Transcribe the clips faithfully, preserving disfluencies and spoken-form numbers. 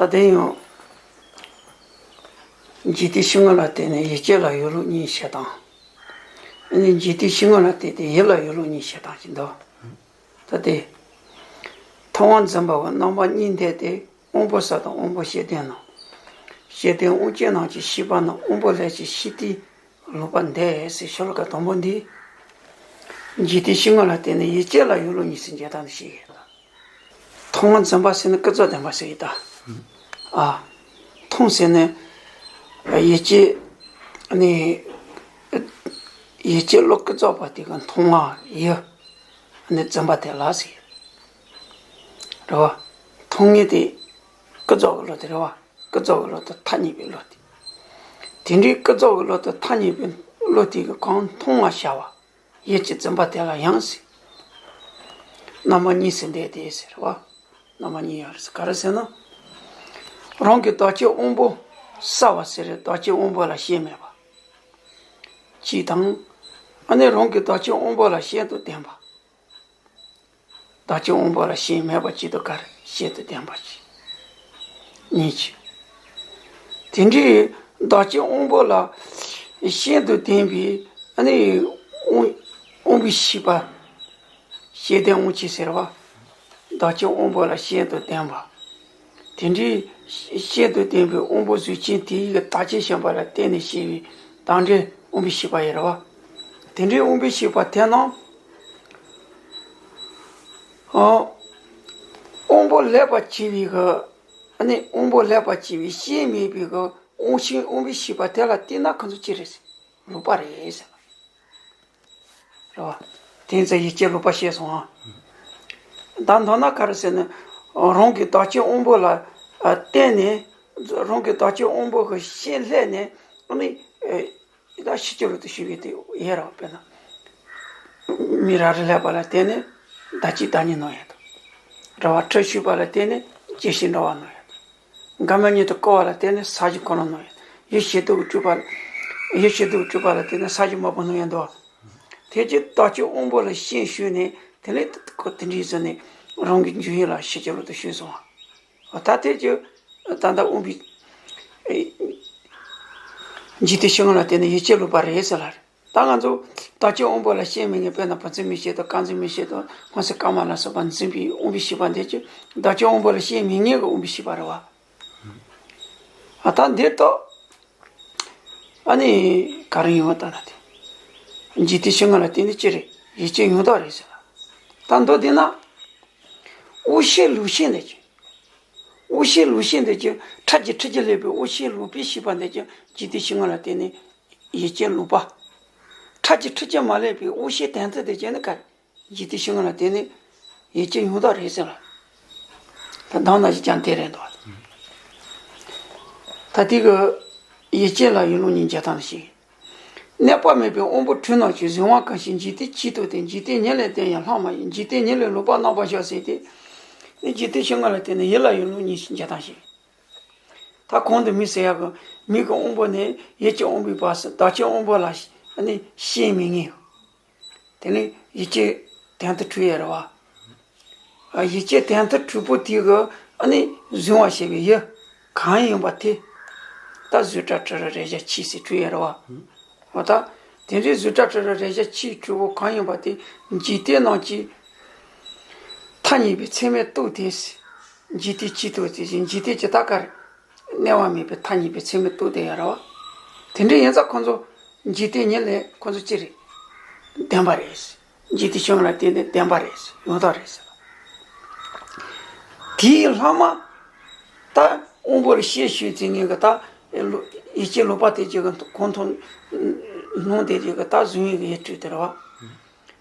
ད་དེ་ཡང་། འཇིག་རྟེན་ཕྱི་དངོས་ལ་བརྟེན་ནས་ཡིད་ཀྱི་ལ་ཡོད་ལུགས་གཉིས་བཤད་སྟངས། ཨ་ནི་འཇིག་རྟེན་ཕྱི་དངོས་ལ་བརྟེན་ཏེ་ཡིད་ལ་ཡོད་ལུགས་གཉིས་བཤད་སྟངས་ཅིག་འདུག་ད་དེ། མཐོང་བ་འཛིན་པ་པོ་རྣམ་པ་གཉིས་འདས་ཏེ་དབང་པོ་ས་དང་དབང་པོ་ཤེས་ལྡན་རྣམས། ཤེས་ལྡན་དབང་སྐྱེས་རྣམས་ཀྱི་ཤེས་པ་རྣམས་དབང་པོ་ལས་ཀྱི་ཤེས་ལྡན་ལུགས་པ་འདས་ཟེར་ཤོ་ལོ་ཀ་དང་པོ་འདི། འཇིག་རྟེན་ཕྱི་དངོས་ལ་བརྟེན་ནས་ཡིད་ཀྱི་ལ་ཡོད་ལུགས་གཉིས་སུ་འབྱེད་སྟངས་འདི་ཞིག་ཡིན། མཐོང་བ་འཛིན་པ་ཟེར་ནི་ཀུན་རྫོབ་བདེན་པ་ཟེར་གྱི་ད། ཨ། མཐོང་ཟེར་ནི། ཡིད་ཀྱི། ནི། ཡིད་ཀྱི་བློ་ཀུན་རྫོབ་པ་དེ་གི་མཐོང་བ་ཡིད། ནི་འཛིན་པ་དེ་ལ་ཟེར། རེད་བ། མཐོང་ངེས་དེ། ཀུན་རྫོབ་ཀྱི་བློ་དེ་རེད་བ། ཀུན་རྫོབ་ཀྱི་བློ་དེ་ཐ་སྙད་པའི་བློ་དེ། དེ་འདྲའི་ཀུན་རྫོབ་ཀྱི་བློ་དེ་ཐ་སྙད་པའི་བློ་དེ་གི་གང་མཐོང་བ་བྱ་བ། ཡིད་ཀྱི་འཛིན་པ་དེ་ལ་ཡང་ཟེར། རྣམ་པ་གཉིས་སུ་འདས་ཏེ་ཟེར་བ། རྣམ་པ་གཉིས་ཡོད་རེད་ཟེར་ག་རེ་ཟེར་ན། རང་གི་བདག་ཅན་དབང་པོ་གསལ་བ་ཟེར་རེད་བདག་ཅན་དབང་པོ་ལ་ཤེས་མེད་པ། གཅིག་དང་། ཨ་ནི་རང་གི་བདག་ཅན་དབང་པོ་ལ་ཤེས་དང་ལྡན་པ། བདག་ཅན་དབང་པོ་ལ་ཤེས་མེད་པ་གཅིག་དང་ག་རེ་ཤེས་དང་ལྡན་པ་གཅིག་གཉིས་ཀྱི། དེ་འདྲའི་བདག་ཅན་དབང་པོ་ལ་ཤེས་དང་ལྡན་པའི་ཨ་ནི་དབང་དབང་པོའི་ཤེས་པ། ཤེས་ལྡན་དབང་ཆེན་ཟེར་བ། བདག་ཅན་དབང་པོ་ལ་ཤེས་དང་ལྡན་པ། དེ་འདྲའི་ཤེས་དང་ལྡན་པའི་དབང་པོ་གཟུགས་ཅན་དེ་ཡི་གི་བདག་ཅན་ཞེན་པ་ལ་བརྟེན་ནས་སྐྱེ་བའི་དང་འབྲེལ་དབང་པོའི་ཤེས་པ་ཡིན་རེད་བ། དེ་འདྲའི་དབང་པོའི་ཤེས་པ་དེ་རྣམས། ཨོ། དབང་པོ་ལེགས་པར་སྐྱེ་བའི་གི། ཨ་ནི་དབང་པོ་ལེགས་པར་སྐྱེ་བའི་ཤེས་མེད་པའི་གི་དབང་ཤེས་དབང་པོའི་ཤེས་པ་དེ་ལ་བལྟས་ན་ཁོ་ཚོ་ཅི་རེད་ཟེར། ལུག་པ་རེད་ཟེར། རེད་བ། དེ་ཚོ་ཡིད་ཀྱི་ལུག་པ་ཤེས་སོང་ཨ། ད་མདོར་ན་ག་རེ་ཟེར་ན། རང་གི་བདག་ཅན་དབང་པོ་ལ་བརྟེན་ནས། རང་གི་བདག་ཅན་དབང་པོ་གི་ཤེས་ལྷད་ནས་ཨ་ནི། ད་ཤེས་ཀྱི་རུ་དུ་ཞུ་བའི་དེ་ཡས་ར་བ་དཔེར་ན། མི་རབ་རིབ་ལྷག་པ་ལ་བརྟེན་ནས་བདག་གཅིག་བདག་གཉིས་སྣང་ཡས་དང་། འགྲོ་བ་འཁྲུལ་ཞུགས་པ་ལ་བརྟེན་ནས་བཅད་ཤེས་འགྲོ་བ་སྣང་ཡས་དང་། འགལ་མེད་གཉིས་དུ་བསྐོར་བ་ལ་བརྟེན་ནས་ས་གཞི་འཁོར་ལོ་སྣང་ཡས་དང་། ཡུལ་ཤེས་སྡུག་གི་སྤྲུལ་པ་ལ། ཡུལ་ཤེས་སྡུག་གི་སྤྲུལ་པ་ལ་བརྟེན་ནས་ས་གཞི་དམར་པོ་སྣང་ཡས་འདུག་བ། དེ་ཅི་བདག་ཅན་དབང་པོ་ལ་ཤེས་ཞུགས་ནས་དེ་ལས་ཁོ་དེ་འདྲའི་ཟེར་ནས་རང་གི་འཇུག་ཡུལ་ལ་ཤེས་ཀྱི་རུ་དུ་ཞུས་སོང་བ། ད་དེ་ཅི། ད་ལྟ་དབང་པོའི། འཇིག་རྟེན་ཕྱི་དངོས་ལ་བརྟེན་ནས་ཡིད་ཀྱི་ལུག་པ་རེད་ཟེར་ལ་རེད། ད་ང་ཚོ་བདག་ཅན་དབང་པོ་ལ་ཤེས་མི་ངེས་དཔེར་ན་བུ་འཛིན་མི་ཤེས་དང་རྐང་འཛིན་མི་ཤེས་དང་སྔོ་སེར་སྐར་མ་ལ་སོགས་པ་འཛིན་པའི་དབང་པོའི་ཤེས་པ་འདི་ཀྱི་བདག་ཅན་དབང་པོ་ལ་ཤེས་མི་ངེས་ཀྱི་དབང་པོའི་ཤེས་པ་རེད་བ། ཨ་ད་འདིར་ཐོག་ཨ་ནི་ག་རེ་ཡོང་བ་ལྟ་ན་དེ། འཇིག་རྟེན་ཕྱི་དངོས་ལ་བརྟེན་ནས་ཅི་རེད་ཡིད་ཀྱི་ཡང་དག་རེད་ཟེར་ལ། ད་མདོ་འདི་ན། དབང་ཤེས་ལུག་ཤེས་འདི་ཀྱི། དབང་ཤེས་ལུག་ཤེས་འདི་ཀྱི་ཕྲད་ཀྱི་ཕྲད་ཀྱི་ལས་པའི་དབང་ཤེས་ལུག་པའི་ཤེས་པ་འདི་ཀྱི་འཇིག་རྟེན་ཕྱི་དངོས་ལ་བརྟེན་ནས་ཡིད་ཀྱི་ལུག་པ། ཕྲད་ཀྱི་ཕྲད་ཀྱི་མ་ལས་པའི་དབང་ཤེས་དོན་དུ་འདི་ཀྱི་ནི་ག་རེ། འཇིག་རྟེན་ཕྱི་དངོས་ལ་བརྟེན་ནས་ཡིད་ཀྱི་ཡང་དག་རེད་ཟེར་ལ། ད་མདང་ན་ཞིག་ཀྱང་དེ་རེད་འདུག་ད་དེ་གི་ཡིད་ཀྱི་ལ་ཡིད་ལུགས་གཉིས་འཇལ་སྟངས་ཤིག་གནས་པ་མེད་པའི་དབང་པོ་འཁྲུལ་སྣང་གི་གཟིང་བ་གང་ཞིག་འཇིག་རྟེན་གཅིག་ཏུ་བརྟེན་འཇིག་རྟེན་ཉིད་ལས་བརྟེན་ཡང་ལྷག་མ་ཡིན་འཇིག་རྟེན་ཉིད་ལས་ལོག་པར་སྣང་བར་བྱ་ཟེར་ཏེ། ནི་འཇིག་རྟེན་ཕྱི་དངོས་ལ་བརྟེན་ནས་ཡིད་ལ་ཡིད་ལུགས་གཉིས་ཤིག་འཇལ་སྟངས་ཤིག་ད་གོང་དུ་མིག་ཟེར་ཡག་གི་མིག་གི་དབང་པོ་ནས་ཡིད་ཀྱི་དབང་པོའི་བར་སུ་བདག་ཅན་དབང་པོ་ལ་ནི་ཤེས་མི་ངེས། དེ་ནི་ཡིད་ཀྱི་དོན་དུ་འཁྲུལ་ཡོད་རེད་བ། ཡིད་ཀྱི་དོན་དུ་འཁྲུལ་པོ་དེ་གི་ཨ་ནི་གཟིང་བ་ཞེས་པའི་ཡུལ་གང་ཡིན་པ་དེ། ད་བཟོད་བྲལ་སྤྲོས་བྲལ་རེག་བྱ་གཅིག་ཟེར་འཁྲུལ་ཡོད་རེད་བ། འོ་ད། དེ་འདྲའི་བཟོད་བྲལ་སྤྲོས་བྲལ་རེག་བྱ་གཅིག་འཁྲུལ་པོ་གང་ཡིན་པ་དེ་འཇིག་རྟེན་ནང་གི་ཐ་སྙད་པའི་ཚད་མས་རྟོགས་ཏེ། འཇིག་རྟེན་གཅིག་ཏུ་དེ་བཞིན་འཇིག་རྟེན་གྱི་ད་ག་རེ། གནས་པ་མེད་པའི་ཐ་སྙད་པའི་ཚད་མས་རྟོགས་ཏེ་ཡོད་རེད་བ། དེ་འདྲ་ཡིན་ཙང་ཁོ་ཚོ་འཇིག་རྟེན་ཉིད་ལས་ཁོ་ཚོ་ཅི་རེད། བདེན་པ་རེད། འཇིག་རྟེན་ཕྱི་དངོས་ལ་བརྟེན་ནས་བདེན་པ་རེད། ཡང་དག་རེད། དེའི་ལྷག་མ། ད་དབང་པོ་ལ་ཤེས་ཞུགས་ཟེར་ངེས་ཀྱི་ད་ཡིད་ཀྱི་ལུག་པ་དེ་ཅིག་གི་གོང་མཐོང་སྣང་དེ་ཅིག་གི་ད་གཟུང་ཡུལ་གྱི་ཡིད་འཁྲུལ་དེ་རེད་བ།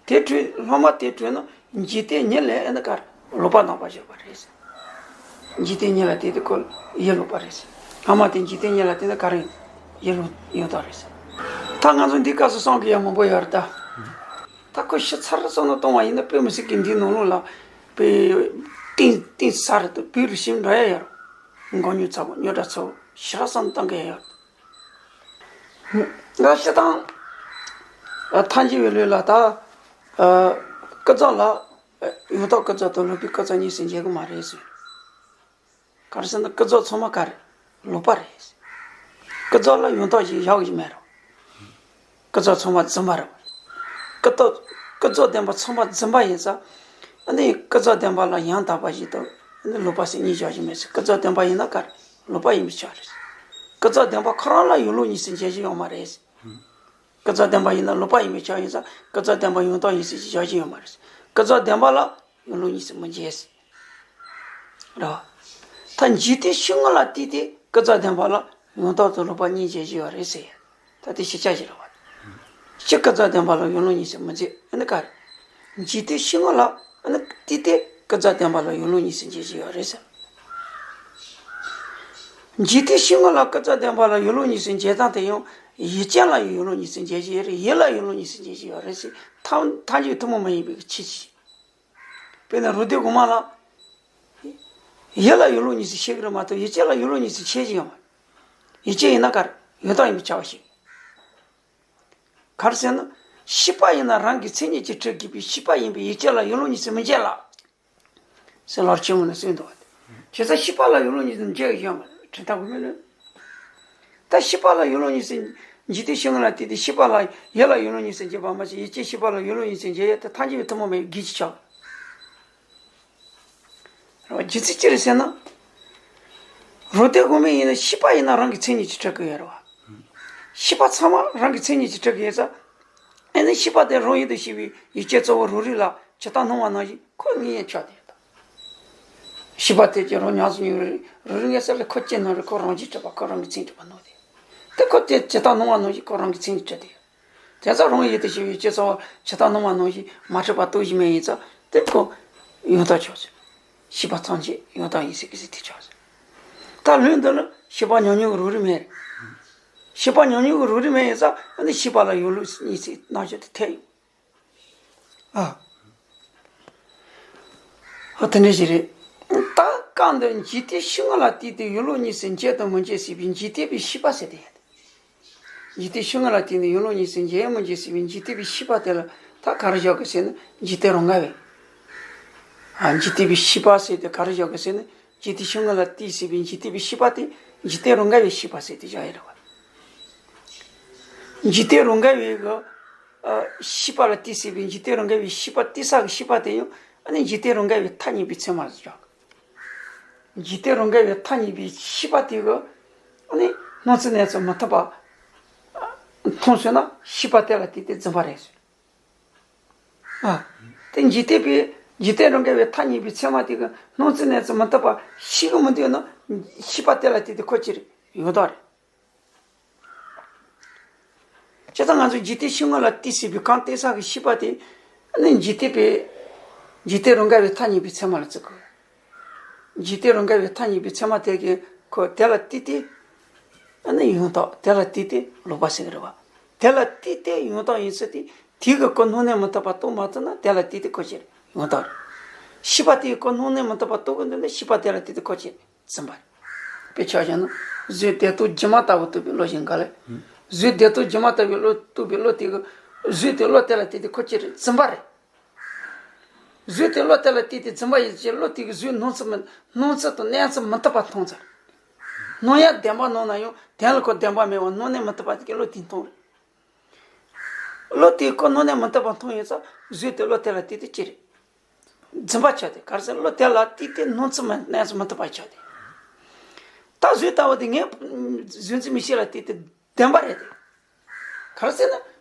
དེ་འཁྲུལ་ལྷག་མ་དེ་འཁྲུལ་ན་འཇིག་རྟེན་ཉིད་ལས་ཨེ་ན་ག་རེ་ལོག་པར་སྣང་བར་གྱུར་པ་རེད། འཇིག་རྟེན་ཉིད་ལ་དེ་དེ་ཁོ་ཡིད་ལོག་པ་རེད། ལྷག་མ་དེ་འཇིག་རྟེན་ཉིད་ལ་དེ་ནི་ག་རེ་ཡིད་ལོག་ཡང་དག་རེད། ད་ང་ཚོ་འདི་སྐབས་སུ་བསམ་གྱི་ཡ་མང་པོ་ཡོད་རེད་ད། ད་ཁོ་ཤི་ཚར་སོང་ན་གཏོང་བ་ཡིན་ན་དཔེ་མི་སྲིད་ཀྱི་འདིའི་ནང་ལོགས་ལ་དཔེ་གཏིང་གཏིང་ཟབ་རེད་དོ། བོད་རུ་ཞིག་འགྲོ་ཡ་ཡོད་རེད། མགོ་ཉུང་ཚ་པོ་རྙོག་དྲ་ཚ་པོ་ཞེ་དྲག་བསམ་བཏང་གི་ཡ་ཡོད་རེད། ང་སྤྱིར་བཏང་ཐལ་འགྱུར་བའི་ལུགས་ལ་ད་ཀུན་རྫོབ་ལ་ཡང་དག་ཀུན་རྫོབ་དང་ལོག་པའི་ཀུན་རྫོབ་གཉིས་སུ་འབྱེད་ཀྱི་མ་རེད་ཟེར། ག་རེ་ཟེར་ན་ཀུན་རྫོབ་ཚང་མ་ག་རེ། ལོག་པ་རེད། ཀུན་རྫོབ་ལ་ཡང་དག་ཅིག་བཞག་གི་མེད་རོ། ཀུན་རྫོབ་ཚང་མ་རྫུན་མ་རེད། ཀུན་རྟོག་ཀུན་རྫོབ་བདེན་པ་ཚང་མ་རྫུན་པ་ཡིན་ཙང་། ཨ་ནི་ཀུན་རྫོབ་བདེན་པ་ལ་ཡང་དག་པ་ཞིག་དང་ཨ་ནི་ལོག་པ་ཟེར་གཉིས་བཞག་གི་མེད་ཟེར། ཀུན་རྫོབ་བདེན་པ་ཡིན་ན་ག་རེ། ལོག་པ་ཡིན་པས་ཆགས་རེད། ཀུན་རྫོབ་བདེན་པ་ཁོ་རང་ལ་ཡང་ལོག་གཉིས་སུ་འབྱེད་རྒྱུ་ཡོད་མ་རེད། ཀུན་རྫོབ་བདེན་པ་ཡིན་ན་ལོག་པ་ཡིན་པས་ཆགས་ཡིན་ཙང་ཀུན་རྫོབ་བདེན་པ་ཡང་དག་ཡིན་ཟེར་བཞག་རྒྱུ་ཡོད་མ་རེད། ཀུན་རྫོབ་བདེན་པ་ལ་ཡང་ལོག་གཉིས་སུ་མི་འབྱེད་ཟེར། རེད་བ། ད་འཇིག་རྟེན་ཕྱི་དངོས་ལ་ལྟོས་ཏེ་ཀུན་རྫོབ་བདེན་པ་ལ་ཡང་དག་དང་ལོག་པ་གཉིས་འབྱེད་ཀྱི་ཡོད་རེད་ཟེར། ད་དེ་ཤེས་བྱ་ཞིག་རེད་བ། སྤྱིར་ཀུན་རྫོབ་བདེན་པ་ལ་ཡང་ལོག་གཉིས་སུ་མི་འབྱེད་ཨ་ནི་ག་རེ། འཇིག་རྟེན་ཕྱི་དངོས་ལ་ཨ་ནི་ལྟོས་ཏེ་ཀུན་རྫོབ་བདེན་པ་ལ་ཡང་ལོག་གཉིས་སུ་འབྱེད་ཀྱི་ཡོད་རེད་ཟེར། འཇིག་རྟེན་ཕྱི་དངོས་ལ་ཀུན་རྫོབ་བདེན་པ་ལ་ཡང་ལོག་གཉིས་སུ་འབྱེད་སྟངས་དེ་ཡང་ཡིད་ཅན་ལ་ཡང་ལོག་གཉིས་སུ་འབྱེད་ཀྱི་ཡོད་རེད། ཡིད་ལ་ཡང་ལོག་གཉིས་སུ་འབྱེད་ཀྱི་ཡོད་རེད་ཟེར། ཐམས་ཐམས་ཅད་ཐུན་མོང་མ་ཡིན་པའི་ཆོས་ཅིག་དཔེར་ན་རུ་སྡེ་གོང་མ་ལ། ཡིད་ལ་ཡང་ལོག་གཉིས་སུ་ཤེས་ཀྱི་རེད་མ་གཏོགས་ཡིད་ཅན་ལ་ཡང་ལོག་གཉིས་སུ་ཤེས་ཀྱི་ཡོད་མ་རེད། ཡིད་ཅན་ཡིན་ན་ག་རེ་ཡང་དག་ཡིན་པས་ཆགས་པ་ཞིག་ག་རེ་ཟེར་ན། ཤེས་པ་ཡིན་ན་རང་གི་མཚན་ཉིད་ཀྱིས་གྲུབ་དགོས་པས་ཤེས་པ་ཡིན་པས་ཡིད་ཅན་ལ་ཡང་ལོག་གཉིས་སུ་མི་འབྱེད་ལ། ཟེར་ལོ་རྒྱུས་ཆེན་མོ་ནས་གསུངས་འདུག་བ། བྱས་ཙང་ཤེས་པ་ལ་ཡང་ལོག་གཉིས་སུ་འབྱེད་ཀྱི་ཡོད་མ་རེད། དྲན་ཐབས་དགོས་མེད་ལོས། ད་ཤེས་པ་ལ་ཡང་ལོག་གཉིས་སུ། འཇིག་རྟེན་ཕྱི་དངོས་ལ་ལྟོས་ཏེ་ཤེས་པ་ལ་ཡིད་ལ་ཡང་ལོག་གཉིས་སུ་འབྱེད་པ་མ་ཟད་ཡིད་ཅན་ཤེས་པ་ལ་ཡང་ལོག་གཉིས་སུ་འབྱེད་ཡ་དེ་ཐམས་ཅད་པའི་ཐུན་མོང་མ་ཡིན་པའི་གེགས་ཀྱི་ཆགས། རེད་བ། རྒྱུ་མཚན་ཅི་རེད་ཟེར་ན། རུ་སྡེ་གོང་མ་ཡིན་ན་ཤེས་པ་ཡིན་ན་རང་གི་མཚན་ཉིད་ཀྱིས་གྲུབ་ཀྱི་ཡོད་རེད་བ། ཤེས་པ་ཚང་མ་རང་གི་མཚན་ཉིད་ཀྱིས་གྲུབ་ཀྱི་ཡོད་ཙང་། ཨ་ནི་ཤེས་པ་དེ་རང་ཡུལ་དུ་ཤེས་པའི་ཡུལ་ཅན་གཙོ་བོ་རང་རིག་ལ་ཇི་ལྟར་སྣང་བ་ནང་བཞིན་ཁོ་ངེས་ཡང་ཆགས་ཏེ་ཡོད་དོ། ཤེས་པ་དེ་ཀྱང་རང་ཉམས་སུ་མྱོང་རིག་རང་རིག་ངེས་ས་ལས་ཁོ་ཅི་སྣང་རེད། ཁོ་རང་བཞིན་གྲུབ་པ་ཁོ་རང་གི་མཚན་གྲུབ་པ་སྣང་སྟེ། དེ་ཁོ་དེ་ཇི་ལྟར་སྣང་བ་ནང་བཞིན་ཁོ་རང་གི་མཚན་གྲུབ་སྟེ་ཡོད། དེ་ཙམ་རང་ཡུལ་དུ་ཤེས་པའི་ཡུལ་ཅན་གཙོ་བོ་ཇི་ལྟར་སྣང་བ་ནང་བཞིན་མ་གྲུབ་པ་རྟོགས་ཀྱི་མེད་ཡིན་ཙང་དེ་ཁོ་ཡང་དག་ཆགས་ཟེར། ཤེས་པ་ཐམས་ཅད་ཡང་དག་ཡིན་ཟེར་གི་ཟེར་དེ་ཆགས་ཟེར། ད་ལུས་འདི་ལ་ཤེས་པ་ཉམས་མྱོང་གི་རང་རིག་མེད། ཤེས་པ་ཉམས་མྱོང་གི་རང་རིག་མེད་ཡིན་ཙང་ཨ་ནི་ཤེས་པ་ལ་ཡང་ལོག་གཉིས་སུ་རྣམ་འབྱེད་དེ་ཐལ་ཡོང་། ཨ། ཨ་དེ་འདྲ་ཞིག་རེད། ད་སྐབས་འདིར་འཇིག་རྟེན་ཕྱི་དངོས་ལ་ལྟོས་ཏེ་ཡང་ལོག་གཉིས་སུ་འབྱེད་དང་མི་འབྱེད་ཟེར་བའི་འཇིག་རྟེན་པའི་ཤེས་པ་ཟེར་དེ་ཡིན། འཇིག་རྟེན་ཕྱི་དངོས་ལ་ལྟོས་ནས་ཡང་ལོག་གཉིས་སུ་འབྱེད་མི་འབྱེད་ཟེར་བའི་འཇིག་རྟེན་པའི་ཤེས་པ་དེ་ལ་ད་ག་རེ་བཞག་དགོས་ཟེར་ན་འཇིག་རྟེན་རང་དགའ་བའི། ཨ་འཇིག་རྟེན་པའི་ཤེས་པ་ཟེར་དེ་ག་རེ་བཞག་དགོས་ཟེར་ན་འཇིག་རྟེན་ཕྱི་དངོས་ལ་ལྟོས་ཟེར་བའི་འཇིག་རྟེན་པའི་ཤེས་པ་དེ་འཇིག་རྟེན་རང་དགའ་བའི་ཤེས་པ་ཟེར་དེ་བཞག་ཡོད་རེད་བ། འཇིག་རྟེན་རང་དགའ་བའི་གི་ཨ་ཤེས་པ་ལ་ལྟོས་ཟེར་བའི་འཇིག་རྟེན་རང་དགའ་བའི་ཤེས་པ་ལྟོས་ས་གི་ཤེས་པ་དེ་ཡང་ཨ་ནི་འཇིག་རྟེན་རང་དགའ་བའི་མཐའ་གཉིས་པའི་ཚད་མ་ལ་བཞག་འཇིག་རྟེན་རང་དགའ་བའི་མཐའ་གཉིས་པའི་ཤེས་པ་དེ་གི་ཨ་ནི་སྣང་ཚུལ་གནས་ཚུལ་མི་མཐུན་པ་མཐོང་སོང་ན་ཤེས་པ་དེ་ལ་ལྟོས་ཏེ་རྫུན་པ་རེད་ཟེར། ཨ། དེ་འཇིག་རྟེན་པའི་འཇིག་རྟེན་རང་དགའ་བའི་མཐའ་གཉིས་པའི་ཚད་མ་དེ་གི་སྣང་ཚུལ་གནས་ཚུལ་མི་མཐུན་པ་ཤེས་ཀྱི་མི་འདུག་ན་ཤེས་པ་དེ་ལ་ལྟོས་ཏེ་ཁོ་ཅི་རེད་ཡང་དག་རེད། བྱས་ཙང་ང་ཚོ་འཇིག་རྟེན་ཕྱི་དངོས་ལ་ལྟོས་ཟེར་བའི་གང་ལྟོས་ས་གི་ཤེས་པ་དེ་ནི་འཇིག་རྟེན་པའི་འཇིག་རྟེན་རང་དགའ་བའི་མཐའ་གཉིས་པའི་ཚད་མ་ལ་བརྩི་དགོས། འཇིག་རྟེན་རང་དགའ་བའི་མཐའ་གཉིས་པའི་ཚད་མ་དེ་གི་ཁོ་དེ་ལ་ལྟོས་ཏེ་ཨ་ནི་ཡང་དག་དེ་ལ་ལྟོས་ཏེ་ལོག་པ་ཟེར་གི་རེད་བ། དེ་ལ་ལྟོས་ཏེ་ཡང་དག་ཡིན་ཚུལ་དེ་དེ་གི་ཁོ་སྣང་གནས་མི་མཐུན་པ་རྟོགས་མ་ཐུབ་ན་དེ་ལ་ལྟོས་ཏེ་ཁོ་ཅི་རེད་ཡང་དག་རེད། ཤེས་པ་དེ་གི་ཁོ་སྣང་གནས་མི་མཐུན་པ་རྟོགས་གི་འདུག་ན་ཤེས་པ་དེ་ལ་ལྟོས་ཏེ་ཁོ་ཅི་རེད། རྫུན་པ་རེད། དཔེ་ཆ་བཞག་ན་གཟུགས་བདེ་སྟོབས་སྒྱུ་མ་ལྟ་བུ་རྟོགས་པའི་བློ་གཞན་ག་ལས། གཟུགས་བདེ་སྟོབས་སྒྱུ་མ་ལྟ་བུའི་བློ་རྟོགས་པའི་བློ་དེ་གི་གཟུགས་དེ་བློ་དེ་ལ་ལྟོས་ཏེ་ཁོ་ཅི་རེད་རྫུན་པ་རེད། གཟུགས་དེ་བློ་དེ་ལ་ལྟོས་ཏེ་རྫུན་པ་ཡིན་ཕྱིར་བློ་དེ་གི་གཟུགས་སྣང་ཚུལ་མི་སྣང་ཚུལ་དང་གནས་ཚུལ་མི་མཐུན་པ་མཐོང་ཚར། སྣང་ཡ་བདེན་པ་སྣང་ན་ཡང་དོན་ལ་ཁོ་བདེན་པ་མེད་པར་སྣང་གནས་མི་མཐུན་པ་དེ་གི་བློ་དེ་མཐོང་རེད། བློ་དེས་ཁོ་སྣང་གནས་མི་མཐུན་པ་མཐོང་ཡོད་ཙང་གཟུགས་དེ་བློ་དེ་ལ་ལྟོས་ཏེ་ཅི་རེད། རྫུན་པ་ཆགས་ཏེ་ག་རེ་ཟེར་བློ་དེ་ལ་ལྟོས་ཏེ་སྣང་ཚུལ་མི་གནས་ཚུལ་མི་མཐུན་པ་ཆགས་ཏེ། ད་གཟུགས་ལྟ་བུ་དེ་ངས་གཟུགས་འཛིན་མིག་ཤེས་ལ་ལྟོས་ཏེ་བདེན་པ་རེད་དེ། ག་རེ་ཟེར་ན།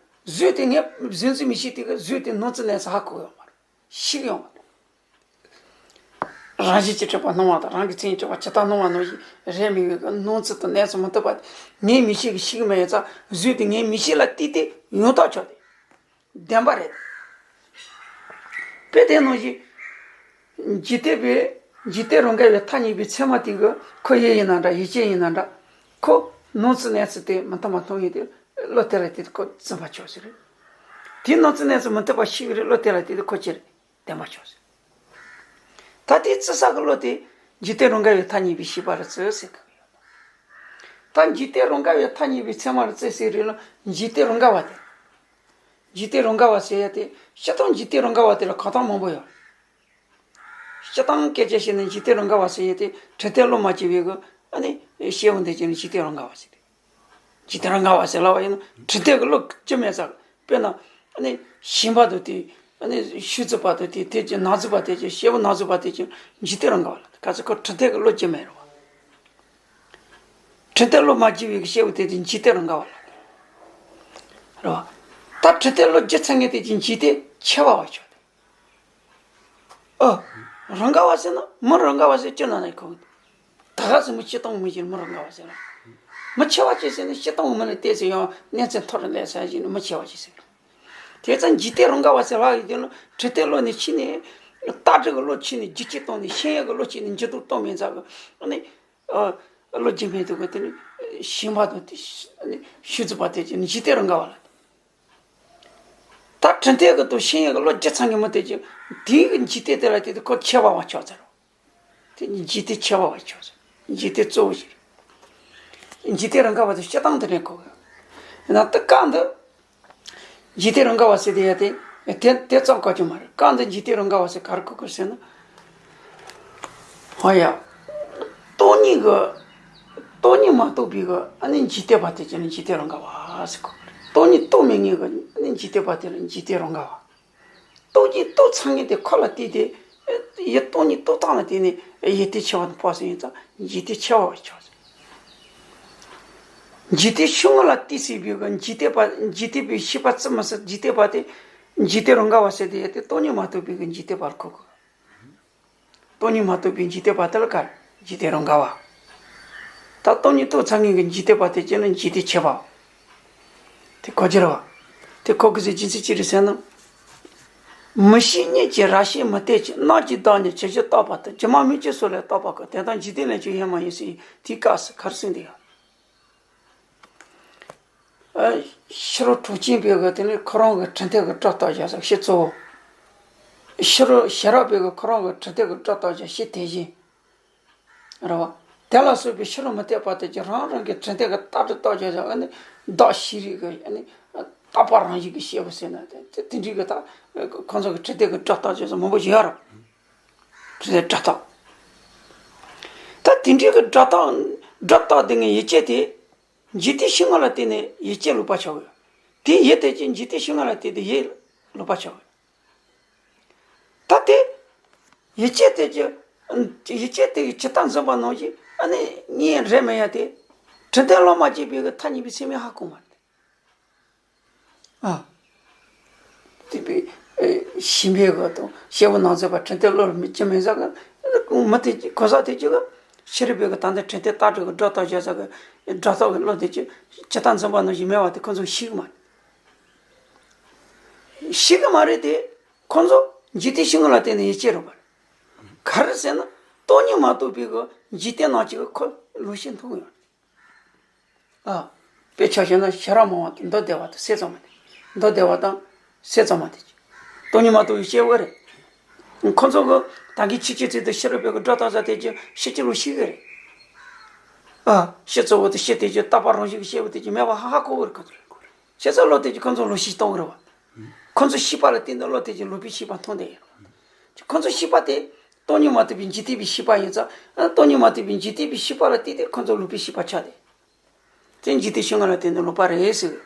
གཟུགས་དེ་ངས་གཟུགས་འཛིན་མིག་ཤེས་དེ་གི་གཟུགས་དེ་སྣང་ཚུལ་གནས་ཚུལ་ཧ་གོ་ཡོད་མ་རེད། ཤེས་ཀྱི་ཡོད་མ་རེད། རང་བཞིན་གྱིས་གྲུབ་པ་སྣང་བ་དང་རང་གི་མཚན་ཉིད་གྲུབ་པ་ཇི་ལྟར་སྣང་བ་ནང་བཞིན་རེད་མིན་གྱི་སྣང་ཚུལ་དང་གནས་ཚུལ་མི་མཐུན་པ་དེ་ངའི་མིག་ཤེས་ཀྱིས་ཤེས་ཀྱི་མེད་ཙང་གཟུགས་དེ་ངའི་མིག་ཤེས་ལ་ལྟོས་ཏེ་ཡང་དག་ཆགས་ཏེ། བདེན་པ་རེད། དཔེ་དེ་ནང་བཞིན། འཇིག་རྟེན་པའི་འཇིག་རྟེན་རང་དགའ་བའི་མཐའ་གཉིས་པའི་ཚད་མ་དེ་གི་ཁོ་ཡུལ་ཡིན་ན་འདྲ་ཡུལ་ཅན་ཡིན་ན་འདྲ། ཁོ་སྣང་ཚུལ་གནས་ཚུལ་དེ་མི་མཐུན་པ་མཐོང་ཡོང་དུས་བློ་དེ་ལ་ལྟོས་ཏེ་ཁོ་རྫུན་པ་ཆགས་ཀྱི་རེད། དེའི་སྣང་ཚུལ་གནས་ཚུལ་མི་མཐུན་པ་ཤེས་ཀྱི་རེད་བློ་དེ་ལ་ལྟོས་ཏེ་ཁོ་ཅི་རེད་བདེན་པ་ཆགས་ཀྱི་རེད། ད་དེའི་བརྩི་ས་གི་བློ་དེ་འཇིག་རྟེན་རང་དགའ་བའི་མཐའ་གཉིས་པའི་ཤེས་པ་ལ་བརྩི་ཟེར་གི་ཡོད། ད་འཇིག་རྟེན་རང་དགའ་བའི་མཐའ་གཉིས་པའི་ཚད་མ་ལ་བརྩི་ཟེར་རེད་ལ་འཇིག་རྟེན་རང་དགའ་བ་དེ། འཇིག་རྟེན་རང་དགའ་བ་ཟེར་ཡ་དེ་སྤྱིར་བཏང་འཇིག་རྟེན་རང་དགའ་བ་དེ་ལ་གང་དག་མང་པོ་ཡོད། སྤྱིར་བཏང་སྐད་ཆ་བཤད་ན་འཇིག་རྟེན་རང་ག་བ་ཟེར་ཡས་དེ་འཕྲིན་ལས་བློ་མ་སྐྱེས་པའི་གི་ཨ་ནི་སྐྱེ་བོ་འདི་ཅན་འཇིག་རྟེན་རང་ག་བ་ཟེར་ཏེ། འཇིག་རྟེན་རང་ག་བ་ཟེར་ལབ་པ་ཡིན་ན་འཕྲིན་ལས་ཀྱི་བློ་སྐྱེ་མེད་ཙང་། དཔེར་ན་ཨ་ནི་ཞིང་པ་དང་དེ་ཨ་ནི་ཤུལ་རྫི་པ་དང་དེ་དེ་ཅན་ནགས་རྫི་པ་དེ་ཅན་སྐྱེ་བོ་ནགས་རྫི་པ་དེ་ཅན་འཇིག་རྟེན་རང་ག་བ་ལ་ག་ཚོད་ཁོ་འཕྲིན་ལས་ཀྱི་བློ་སྐྱེ་མེད་རེད་བ། འཕྲིན་ལས་བློ་མ་སྐྱེས་པའི་སྐྱེ་བོ་དེ་དེ་འཇིག་རྟེན་རང་ག་བ་ལ། རེད་བ། ད་འཕྲིན་ལས་བློ་སྐྱེ་ཚར་མཁན་དེ་ཅན་འཇིག་རྟེན་ཆེ་བ་བ་ཆོག་སྟེ། ཨ། རང་ག་བ་ཟེར་ན་མི་རང་ག་བ་ཟེར་སྤྱིར་ན་ནས་གོ། ད་ག་ཟེར་མི་སྤྱིར་བཏང་མི་ཅིག་མི་རང་ག་བ་ཟེར་ལ། མི་ཆེ་བ་ཅིག་ཟེར་ན་སྤྱིར་བཏང་མི་ལ་བལྟས་ཟེར་ཡང་གནས་ཚད་མཐོ་རུ་སླེབས་ས་ཞིག་ནི་མི་ཆེ་བ་ཅིག་ཟེར། དེ་ཙང་འཇིག་རྟེན་རང་ག་བ་ཟེར་ལབ་ཡོད་དུས་ལ་འཕྲིན་ལས་བློ་ནི་ཕྱི་ནས་ལྟ་གྲུབ་ཀྱི་བློ་ཕྱི་ནས་རྒྱུ་སྐྱེ་བཏང་ནས་ཤེས་ཡོན་གྱི་བློ་ཕྱི་ནས་འགྱུར་ལྡོག་གཏོང་མེད་ཙང་གི་ཨ་ནི། ཨ། བློ་སྐྱེ་མེད་དུས་གི་དེ་ནི་ཞིང་པ་དང་དེ་ཤུལ་རྫི་པ་དེ་ཅན་འཇིག་རྟེན་རང་ག་བ་ལ། ད་འཕྲིན་ལས་ཀྱི་དང་ཤེས་ཡོན་གྱི་བློ་སྐྱེ་ཚར་མཁན་མི་དེ་ཅན་དེའི་གི་འཇིག་རྟེན་དེ་ལ་དེ་དེ་ཁོ་ཆེ་བ་བ་ཆགས་ཚར་རོ། དེ་འཇིག་རྟེན་ཆེ་བ་བ་ཆགས་ཚར། འཇིག་རྟེན་གཙོ་བོ་ཞིག་འཇིག་རྟེན་རང་ག་བ་དེ་སྤྱིར་བཏང་དེ་ནས་གོ་གི། ཡིན་ན་དེ་བཀའ་འདི། འཇིག་རྟེན་རང་ག་བ་ཟེར་དེ་ཡ་དེ། དེ་དེ་ཙམ་གོ་རྒྱུ་མ་རེད། བཀའ་འདི་འཇིག་རྟེན་རང་ག་བ་ཟེར་ག་རེ་གོ་དགོས་ཟེར་ན། ཧོ་ཡ། སྟོང་ཉིད་ཀྱི། སྟོང་ཉིད་མ་རྟོགས་པའི་གི་ཨ་ནི་འཇིག་རྟེན་པ་དེ་ཅན་ནི་འཇིག་རྟེན་རང་ག་བ་ཟེར་གོ་གི་རེད། སྟོང་ཉིད་རྟོགས་མེད་ངེས་ཀྱི་ཨ་ནི་འཇིག་རྟེན་པ་དེ་ལ་འཇིག་རྟེན་རང་ག་བ། རྟོགས་ཀྱི་རྟོགས་ཚར་ངེས་དེ་ཁོ་ལ་བལྟས་ཏེ། ཡུལ་སྟོང་ཉིད་རྟོགས་སྟངས་ལ་བརྟེན་ནས་ཡུལ་དེ་ཆེ་བ་དང་ཕོག་ཟིན་ཡིན་ཙང་འཇིག་རྟེན་ཆེ་བ་བ་ཆགས་ཟིན། འཇིག་རྟེན་ཤུལ་ངོ་ལ་ལྟོས་ཟིན་པའི་གི་འཇིག་རྟེན་པ་འཇིག་རྟེན་པའི་ཤེས་པ་བརྩི་མི་སྲིད་འཇིག་རྟེན་པ་དེ། འཇིག་རྟེན་རང་ག་བ་ཟེར་དེ་ཡ་དེ་སྟོང་ཉིད་མ་རྟོགས་པའི་གི་འཇིག་རྟེན་པ་ལ་གོ་དགོས། སྟོང་ཉིད་མ་རྟོགས་པའི་འཇིག་རྟེན་པ་དེ་ལ་ག་རེ་འཇིག་རྟེན་རང་ག་བ། ད་སྟོང་ཉིད་རྟོགས་ཚར་ངེས་ཀྱི་འཇིག་རྟེན་པ་དེ་ཅན་ལ་འཇིག་རྟེན་ཆེ་བ། དེ་གོ་རྒྱུ་རེད་བ། དེ་གོ་དགོས་ཟེར་རྒྱུ་མཚན་ཅི་རེད་ཟེར་ན། མི་ཤེས་གཉིད་ཀྱིས་ར་ཤིང་མི་གཏད་ཅིང་། རྣམ་ཀྱིས་བདག་ཉིད་ཇི་བཞིན་བརྟགས་པ་དང་། སྒྱུ་མ་སྨིག་རྒྱུ་སོགས་ལས་བརྟགས་པ་ཀུན། དེ་དག་འཇིག་རྟེན་ལས་ཀྱང་ཡོད་མ་ཡིན་ཟེར་དེའི་སྐབས་སུ་ག་རེ་གསུངས་འདུག་ཡ། ཨ། ཕྱི་རོལ་གྲོགས་ཅན་པའི་གི་དེ་ནི་ཁོ་རང་གི་འཕྲིན་ལས་ཀྱི་སྒྲོ་བཏགས་བྱ་ས་ཕྱི་གཙོ་བོ། ཕྱི་རོལ་ཤེས་རབ་པའི་གི་ཁོ་རང་གི་འཕྲིན་ལས་ཀྱི་སྒྲོ་བཏགས་བྱ་ཕྱི་དེ་བཞིན། རེད་བ། དེ་ལ་སོགས་པའི་ཕྱི་རོལ་མུ་སྟེགས་པ་དེ་ཚོས་རང་རང་གི་འཕྲིན་ལས་ཀྱི་ལྟ་གྲུབ་བཏགས་བྱ་ས་ཨ་ནི་བདག་ཤེས་རིག་གི་ཨ་ནི་རྟག་པ་རང་བཞིན་གྱི་སྐྱེས་བུ་ཟེར་ན་དེ་དེ་འདྲའི་གི་ད་ཁོང་ཚོ་གི་འཕྲིན་ལས་ཀྱི་སྒྲོ་བཏགས་བྱ་ས་མང་པོ་ཞིག་ཡོད་རེད། འཕྲིན་ལས་སྒྲོ་བཏགས། ད་དེ་འདྲའི་གི་སྒྲོ་བཏགས་སྒྲོ་བཏགས་དེ་ངས་ཡིད་ཆེས་དེ། འཇིག་རྟེན་ཤུལ་ངོ་ལ་བལྟས་ནས་ཡིད་ཆེས་ལོག་པ་ཆགས་ཡོད། དེ་ཡིད་དེ་ཅི་འཇིག་རྟེན་ཤུལ་ངོ་ལ་བལྟས་ཏེ་ཡིད་ལོག་པ་ཆགས་ཡོད། ད་དེ། ཡིད་ཆེས་དེ་ཅི། ཡིད་ཆེས་དེ་ཇི་ལྟར་འཛིན་པ་ནང་བཞིན་ཨ་ནི་གཉིས་རེད་མི་ཡ་དེ། འཕྲིན་ལས་བློ་མ་སྐྱེས་པའི་གི་ཐ་སྙད་པའི་ཚད་མས་ཧ་གོ་མ་རེད། ཨ། དེ་བས། ཨེ། ཞིང་པའི་གི་དང་སྐྱེས་བུ་ནགས་ཚལ་པ་འཕྲིན་ལས་བློ་མི་སྐྱེ་མེད་ས་གི་མི་དེ་གོ་ས་དེ་ཅི་གི་ཕྱི་རོལ་པའི་གི་ད་ལྟ་འཕྲིན་ལས་ལྟ་གྲུབ་གི་སྒྲོ་བཏགས་བྱ་ས་གི་སྒྲོ་བཏགས་གི་བློ་དེ་ཅི་ཇི་ལྟར་འཛིན་པ་ནང་བཞིན་མེད་པ་དེ་ཁོ་ཚོས་ཤེས་གི་མ་རེད། ཤེས་གི་མ་རེད་དེ། ཁོ་ཚོ་འཇིག་རྟེན་ཤུལ་ངོ་ལ་བལྟས་ནས་ཡིད་ཆེས་རོགས་པ་རེད། ག་རེ་ཟེར་ན། སྟོང་ཉིད་མ་རྟོགས་པའི་གི་འཇིག་རྟེན་ནང་གཅིག་གི་ཁོ་ལོག་ཤེས་མཐོང་གི་ཡོད་རེད། ཨ། དཔེ་ཆ་བཞག་ན་ཤེས་རབ་སྨྲ་བ་དང་མདོ་སྡེ་པ་དང་སེམས་ཙམ་པ་དེ། མདོ་སྡེ་པ་དང་སེམས་ཙམ་པ་དེ། སྟོང་ཉིད་མ་རྟོགས་པའི་སྐྱེ་བོ་རེད། ཁོ་ཚོ་གི་ད་གིན་ཕྱི་ཕྱི་ཚེ་དང་ཕྱི་རོལ་པའི་གི་སྒྲོ་བཏགས་ས་དེ་ཅི་ཕྱི་ཕྱི་ལོག་ཤེས་གི་རེད། ཨ། ཕྱི་གཙོ་བོ་དང་ཕྱི་དེ་ཅི་རྟག་པ་རང་བཞིན་གྱི་སྐྱེ་བོ་དེ་ཅི་མེད་པ་ཧ་ཧ་གོ་གི་རེད་ཁོ་ཚོ། བྱས་ཙང་བློ་དེ་ཅི་ཁོ་ཚོ་ལོག་ཤེས་གཏོང་གི་རེད་བ། ཁོ་ཚོ་ཤེས་པ་ལ་བརྟེན་ནས་བློ་དེ་ཅི་ལོག་པའི་ཤེས་པ་མཐོང་བསྡད་ཡོད་རེད་བ། ཁོ་ཚོ་ཤེས་པ་དེ་སྟོང་ཉིད་མ་རྟོགས་པའི་འཇིག་རྟེན་པའི་ཤེས་པ་ཡིན་ཙང་། ཨ། སྟོང་ཉིད་མ་རྟོགས་པའི་འཇིག་རྟེན་པའི་ཤེས་པ་ལ་བརྟེན་ཏེ་ཁོ་ཚོ་ལོག་པའི་ཤེས་པ་ཆགས་ཏེ། དེ་འཇིག་རྟེན་ཤུལ་ངོ་ལ་བརྟེན་ནས་ལོག་པ་རེད་ཟེར།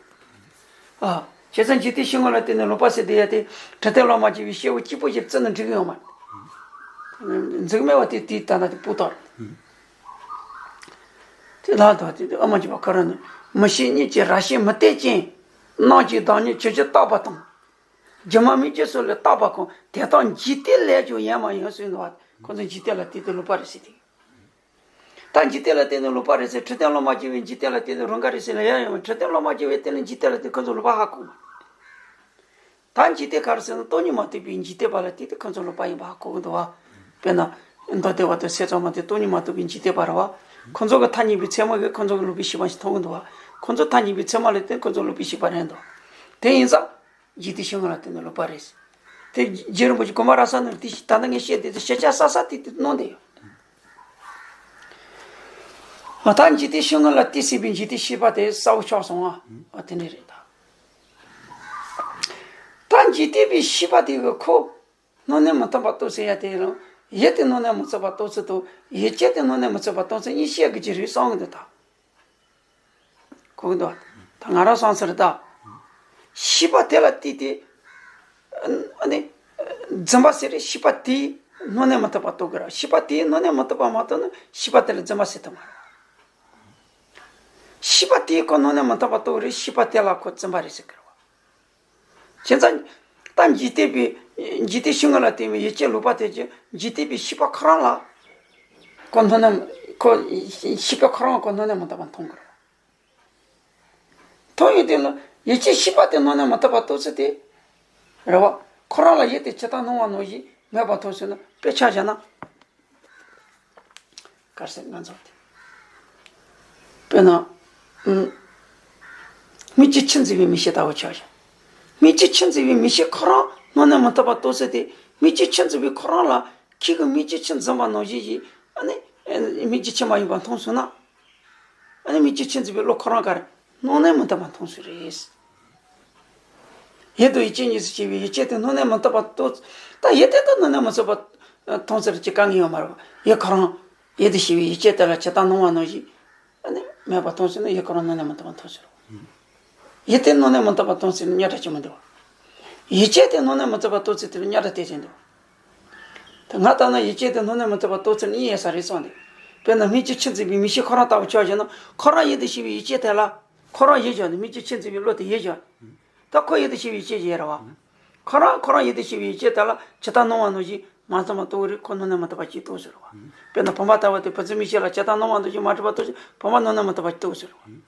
ཨ། བྱས་ཙང་འཇིག་རྟེན་ཤུལ་ངོ་ལ་བརྟེན་ནས་ལོག་པ་ཟེར་དེ་ཡ་དེ་འཕྲིན་ལས་བློ་མ་སྐྱེས་པའི་སྐྱེ་བོ་གཅིག་པོ་ཞིག་བརྩིས་ན་འགྲིག་གི་ཡོད་མ་རེད། འཛིན་མེད་པ་དེ་དེའི་ད་ལྟ་དེ་སྤུ་དག་རེད། དེ་ལ་ད་དེ་ཨ་མ་གཅིག་པ་ཁ་ར་ནི་མི་ཤེས་གཉིད་ཀྱིས་ར་ཤིང་མི་གཏད་ཅིང་། རྣམ་ཀྱིས་བདག་ཉིད་ཇི་བཞིན་བརྟགས་པ་དང་། སྒྱུ་མ་སྨིག་རྒྱུ་སོགས་ལས་བརྟགས་པ་ཀུན། དེ་དག་འཇིག་རྟེན་ལས་ཀྱང་ཡོད་མ་ཡིན་ཟེར་འདུག་བ། ཁོ་ཚོ་འཇིག་རྟེན་ལ་བལྟས་ཏེ་ལོག་པ་རེད་ཟེར་ཏེ། ད་འཇིག་རྟེན་ལ་བརྟེན་ནས་ལོག་པ་རེད་ཟེར། འཕྲིན་ལས་བློ་མ་སྐྱེས་པའི་འཇིག་རྟེན་ལ་བརྟེན་ནས་རང་ག་རེད་ཟེར་ལ་ཡང་ཡང་མ། འཕྲིན་ལས་བློ་མ་སྐྱེས་པའི་རྟེན་ལ་འཇིག་རྟེན་ལ་བརྟེན་ཁོ་ཚོ་ལོག་པ་ཧ་གོ་མ། ད་འཇིག་རྟེན་ག་རེ་ཟེར་ན་སྟོང་ཉིད་མ་རྟོགས་པའི་འཇིག་རྟེན་པ་ལ་བརྟེན་ཏེ་ཁོ་ཚོ་ལོག་པ་ཡིན་པ་ཧ་གོ་གི་འདུག་བ། དཔེར་ན། མདོ་སྡེ་པ་དང་སེམས་ཙམ་པ་དེ་སྟོང་ཉིད་མ་རྟོགས་པའི་འཇིག་རྟེན་པ་རེད་བ། ཁོ་ཚོ་གི་ཐ་སྙད་པའི་ཚད་མ་གིས་ཁོ་ཚོ་གི་ལོག་པའི་ཤེས་པ་ཞིག་མཐོང་གི་འདུག་བ། ཁོ་ཚོ་ཐ་སྙད་པའི་ཚད་མ་ལ་བརྟེན་ཁོ་ཚོ་ལོག་པའི་ཤེས་པ་རེད་འདུག་དེ་ཡིན་ཙང་། འཇིག་རྟེན་ཤུལ་ངོ་ལ་བརྟེན་ནས་ལོག་པ་རེད། དེ་རྗེ་རིན་པོ་ཆེ་གོང་མ་ར་ས་ནས་དེ་ད་ལྟ་ངས་བཤད་དེ་དེ་ཤེས་བྱ་ས་ས་དེ་དེ་གནང་བསྡད་ཡོད། ཨ། ད་འཇིག་རྟེན་ཤུལ་ངོ་ལ་བལྟས་ཟིན་པའི་འཇིག་རྟེན་ཤེས་པ་དེ་གསལ་པོ་ཆགས་སོང་ཨ། ཨ། དེ་འདྲ་རེད་ད། ད་འཇིག་རྟེན་པའི་ཤེས་པ་དེ་གི་ཁོ། སྣང་ནས་མི་མཐོང་བར་རྟོགས་ཟེར་ཡ་དེ་ལ། ཡིད་དེ་སྣང་ནས་མི་ཚུགས་པ་རྟོགས་ཚུལ་དང་ཡིད་ཆེས་དེ་སྣང་ནས་མི་ཚུགས་པ་རྟོགས་ཚུལ་གཉིས་བཤད་དགོས་ཀྱི་རེད་བསམ་གི་འདུག་ད། གོ་གི་འདུག་བ། ད་ང་རང་བསམ་ཚུལ་རེད་ད། ཤེས་པ་དེ་ལ་བལྟས་ཏེ། ཨ་ནི། འཛིན་པ་ཟེར་རེད། ཤེས་པ་དེ་སྣང་ནས་མི་ཚུགས་པ་རྟོགས་དགོས་ར། ཤེས་པ་དེ་སྣང་ནས་མི་ཚུགས་པ་མ་རྟོགས་ན་ཤེས་པ་དེ་ལ་འཛིན་པ་ཟེར་ཐུབ་མ་རེད། ཤེས་པ་དེས་ཁོ་སྣང་ནས་མི་ཚུགས་པ་རྟོགས་རེད། ཤེས་པ་དེ་ལ་ཁོ་འཛིན་པ་རེད་ཟེར་གི་རེད་བ། བྱས་ཙང་། ད་འཇིག་རྟེན་པའི། འཇིག་རྟེན་ཤེས་ངོ་ལ་བརྟེན་པའི་ཡིད་ཆེས་ལོག་པ་དེ་ཀྱང་འཇིག་རྟེན་པའི་ཤེས་པ་ཁོ་རང་ལ། ཁོ་སྣང་ནས། ཁོ། ཤེས་པ་ཁོ་རང་ཁོ་སྣང་ནས་མི་ཚུགས་པ་མཐོང་གི་རེད། མཐོང་ཡོང་དུས་ལ་ཡིད་ཆེས་ཤེས་པ་དེ་སྣང་ནས་མི་ཚུགས་པ་རྟོགས་ཚུལ་དེ། རེད་བ། ཁོ་རང་ལ་ཡིད་དེ་ཇི་ལྟར་སྣང་བ་ནང་བཞིན་མེད་པར་མཐོང་ཟེར་ན། དཔེ་ཆ་བཞག་ན། གལ་སྲིད་ང་ཚོ་དེ། དཔེར་ན། ཨུམ། སྨིག་རྒྱུའི་ཆུ་འཛིན་པའི་མིག་ཤེས་ལྟ་བུ་ཆགས་ཤིང་། སྨིག་རྒྱུའི་ཆུ་འཛིན་པའི་མིག་ཤེས་ཁོ་རང་སྣང་ནས་མི་ཚུགས་པ་རྟོགས་ཚུལ་དེ། སྨིག་རྒྱུའི་ཆུ་འཛིན་པའི་ཁོ་རང་ལ། ཁྱེད་ཀྱིས་སྨིག་རྒྱུའི་ཆུ་འཛིན་པ་ནང་བཞིན་ཞིག་ཨ་ནི། སྨིག་རྒྱུའི་ཆུ་མ་ཡིན་པ་མཐོང་སོང་ན། ཨ་ནི་སྨིག་རྒྱུའི་ཆུ་འཛིན་པའི་བློ་ཁོ་རང་ག་རེ། སྣང་ནས་མི་ཚུགས་པ་མཐོང་ཚུལ་རེད། ཡིད་དང་ཡིད་ཆེས་གཉིས་སུ་ཕྱེ་བའི་ཡིད་ཆེས་དེ་སྣང་ནས་མི་ཚུགས་པ་རྟོགས། ད་ཡིད་དེ་ད་སྣང་ནས་མི་ཚུགས་པ་མཐོང་ཚུལ་གྱི་དཀའ་ངལ་ཡོད་མ་རེད་པ། ཡིད་ཁོ་རང་། ཡིད་དུ་ཤེས་པའི་ཡིད་ཆེས་དེ་ལ་ཇི་ལྟར་སྣང་བ་ནང་བཞིན། ཨ་ནི་མེད་པ་མཐོང་ཟེར་ན་ཡིད་ཁོ་རང་སྣང་ནས་མི་ཚུགས་པ་མཐོང་ཟེར་རོ། ཡིད་དེ་སྣང་ནས་མི་ཚུགས་པ་མཐོང་ཟེར་ན་རྙོག་དྲ་ཅི་མི་འདུག་བ། ཡིད་ཆེས་དེ་སྣང་ནས་མི་ཚུགས་པ་རྟོགས་ཚུལ་དེ་ལ་རྙོག་དྲ་དེ་ཅི་འདུག། ད་ང་ལྟར་ན་ཡིད་ཆེས་དེ་སྣང་ནས་མི་ཚུགས་པ་རྟོགས་ཚུལ་གཉིས་ཡོད་ས་རེད་བསམ་སྟེ། དཔེར་ན་སྨིག་རྒྱུའི་ཆུ་འཛིན་པའི་མིག་ཤེས་ཁོ་རང་ལྟ་བུ་ཆགས་བཞག་ན། ཁོ་རང་ཡིད་དུ་ཤེས་པའི་ཡིད་ཆེས་དེ་ལ། ཁོ་རང་ཡིད་བཞག་ནས་སྨིག་རྒྱུའི་ཆུ་འཛིན་པའི་བློ་དེ་ཡིད་བཞག་ནས། ད་ཁོ་ཡིད་དུ་ཤེས་པའི་ཡིད་ཆེས་ཅིག་ཡོད་རེད་བ། ཁོ་རང་ཁོ་རང་ཡིད་དུ་ཤེས་པའི་ཡིད་ཆེས་དེ་ལ་ཇི་ལྟར་སྣང་བ་ནང་བཞིན་མ་འཛིན་པ་རྟོགས་རེད། ཁོ་སྣང་ནས་མི་ཚུགས་པ་ཅིག་རྟོགས་ཟེར་བ། དཔེར་ན་བུམ་པ་ལྟ་བུ་དེ་བུམ་འཛིན་མིག་ཤེས་ལ་ཇི་ལྟར་སྣང་བ་ནང་བཞིན་མ་གྲུབ་པ་རྟོགས་ཤིང་། བུམ་པ་སྣང་ནས་མི་ཚུགས་པ་ཅིག་རྟོགས་ཟེར་བ།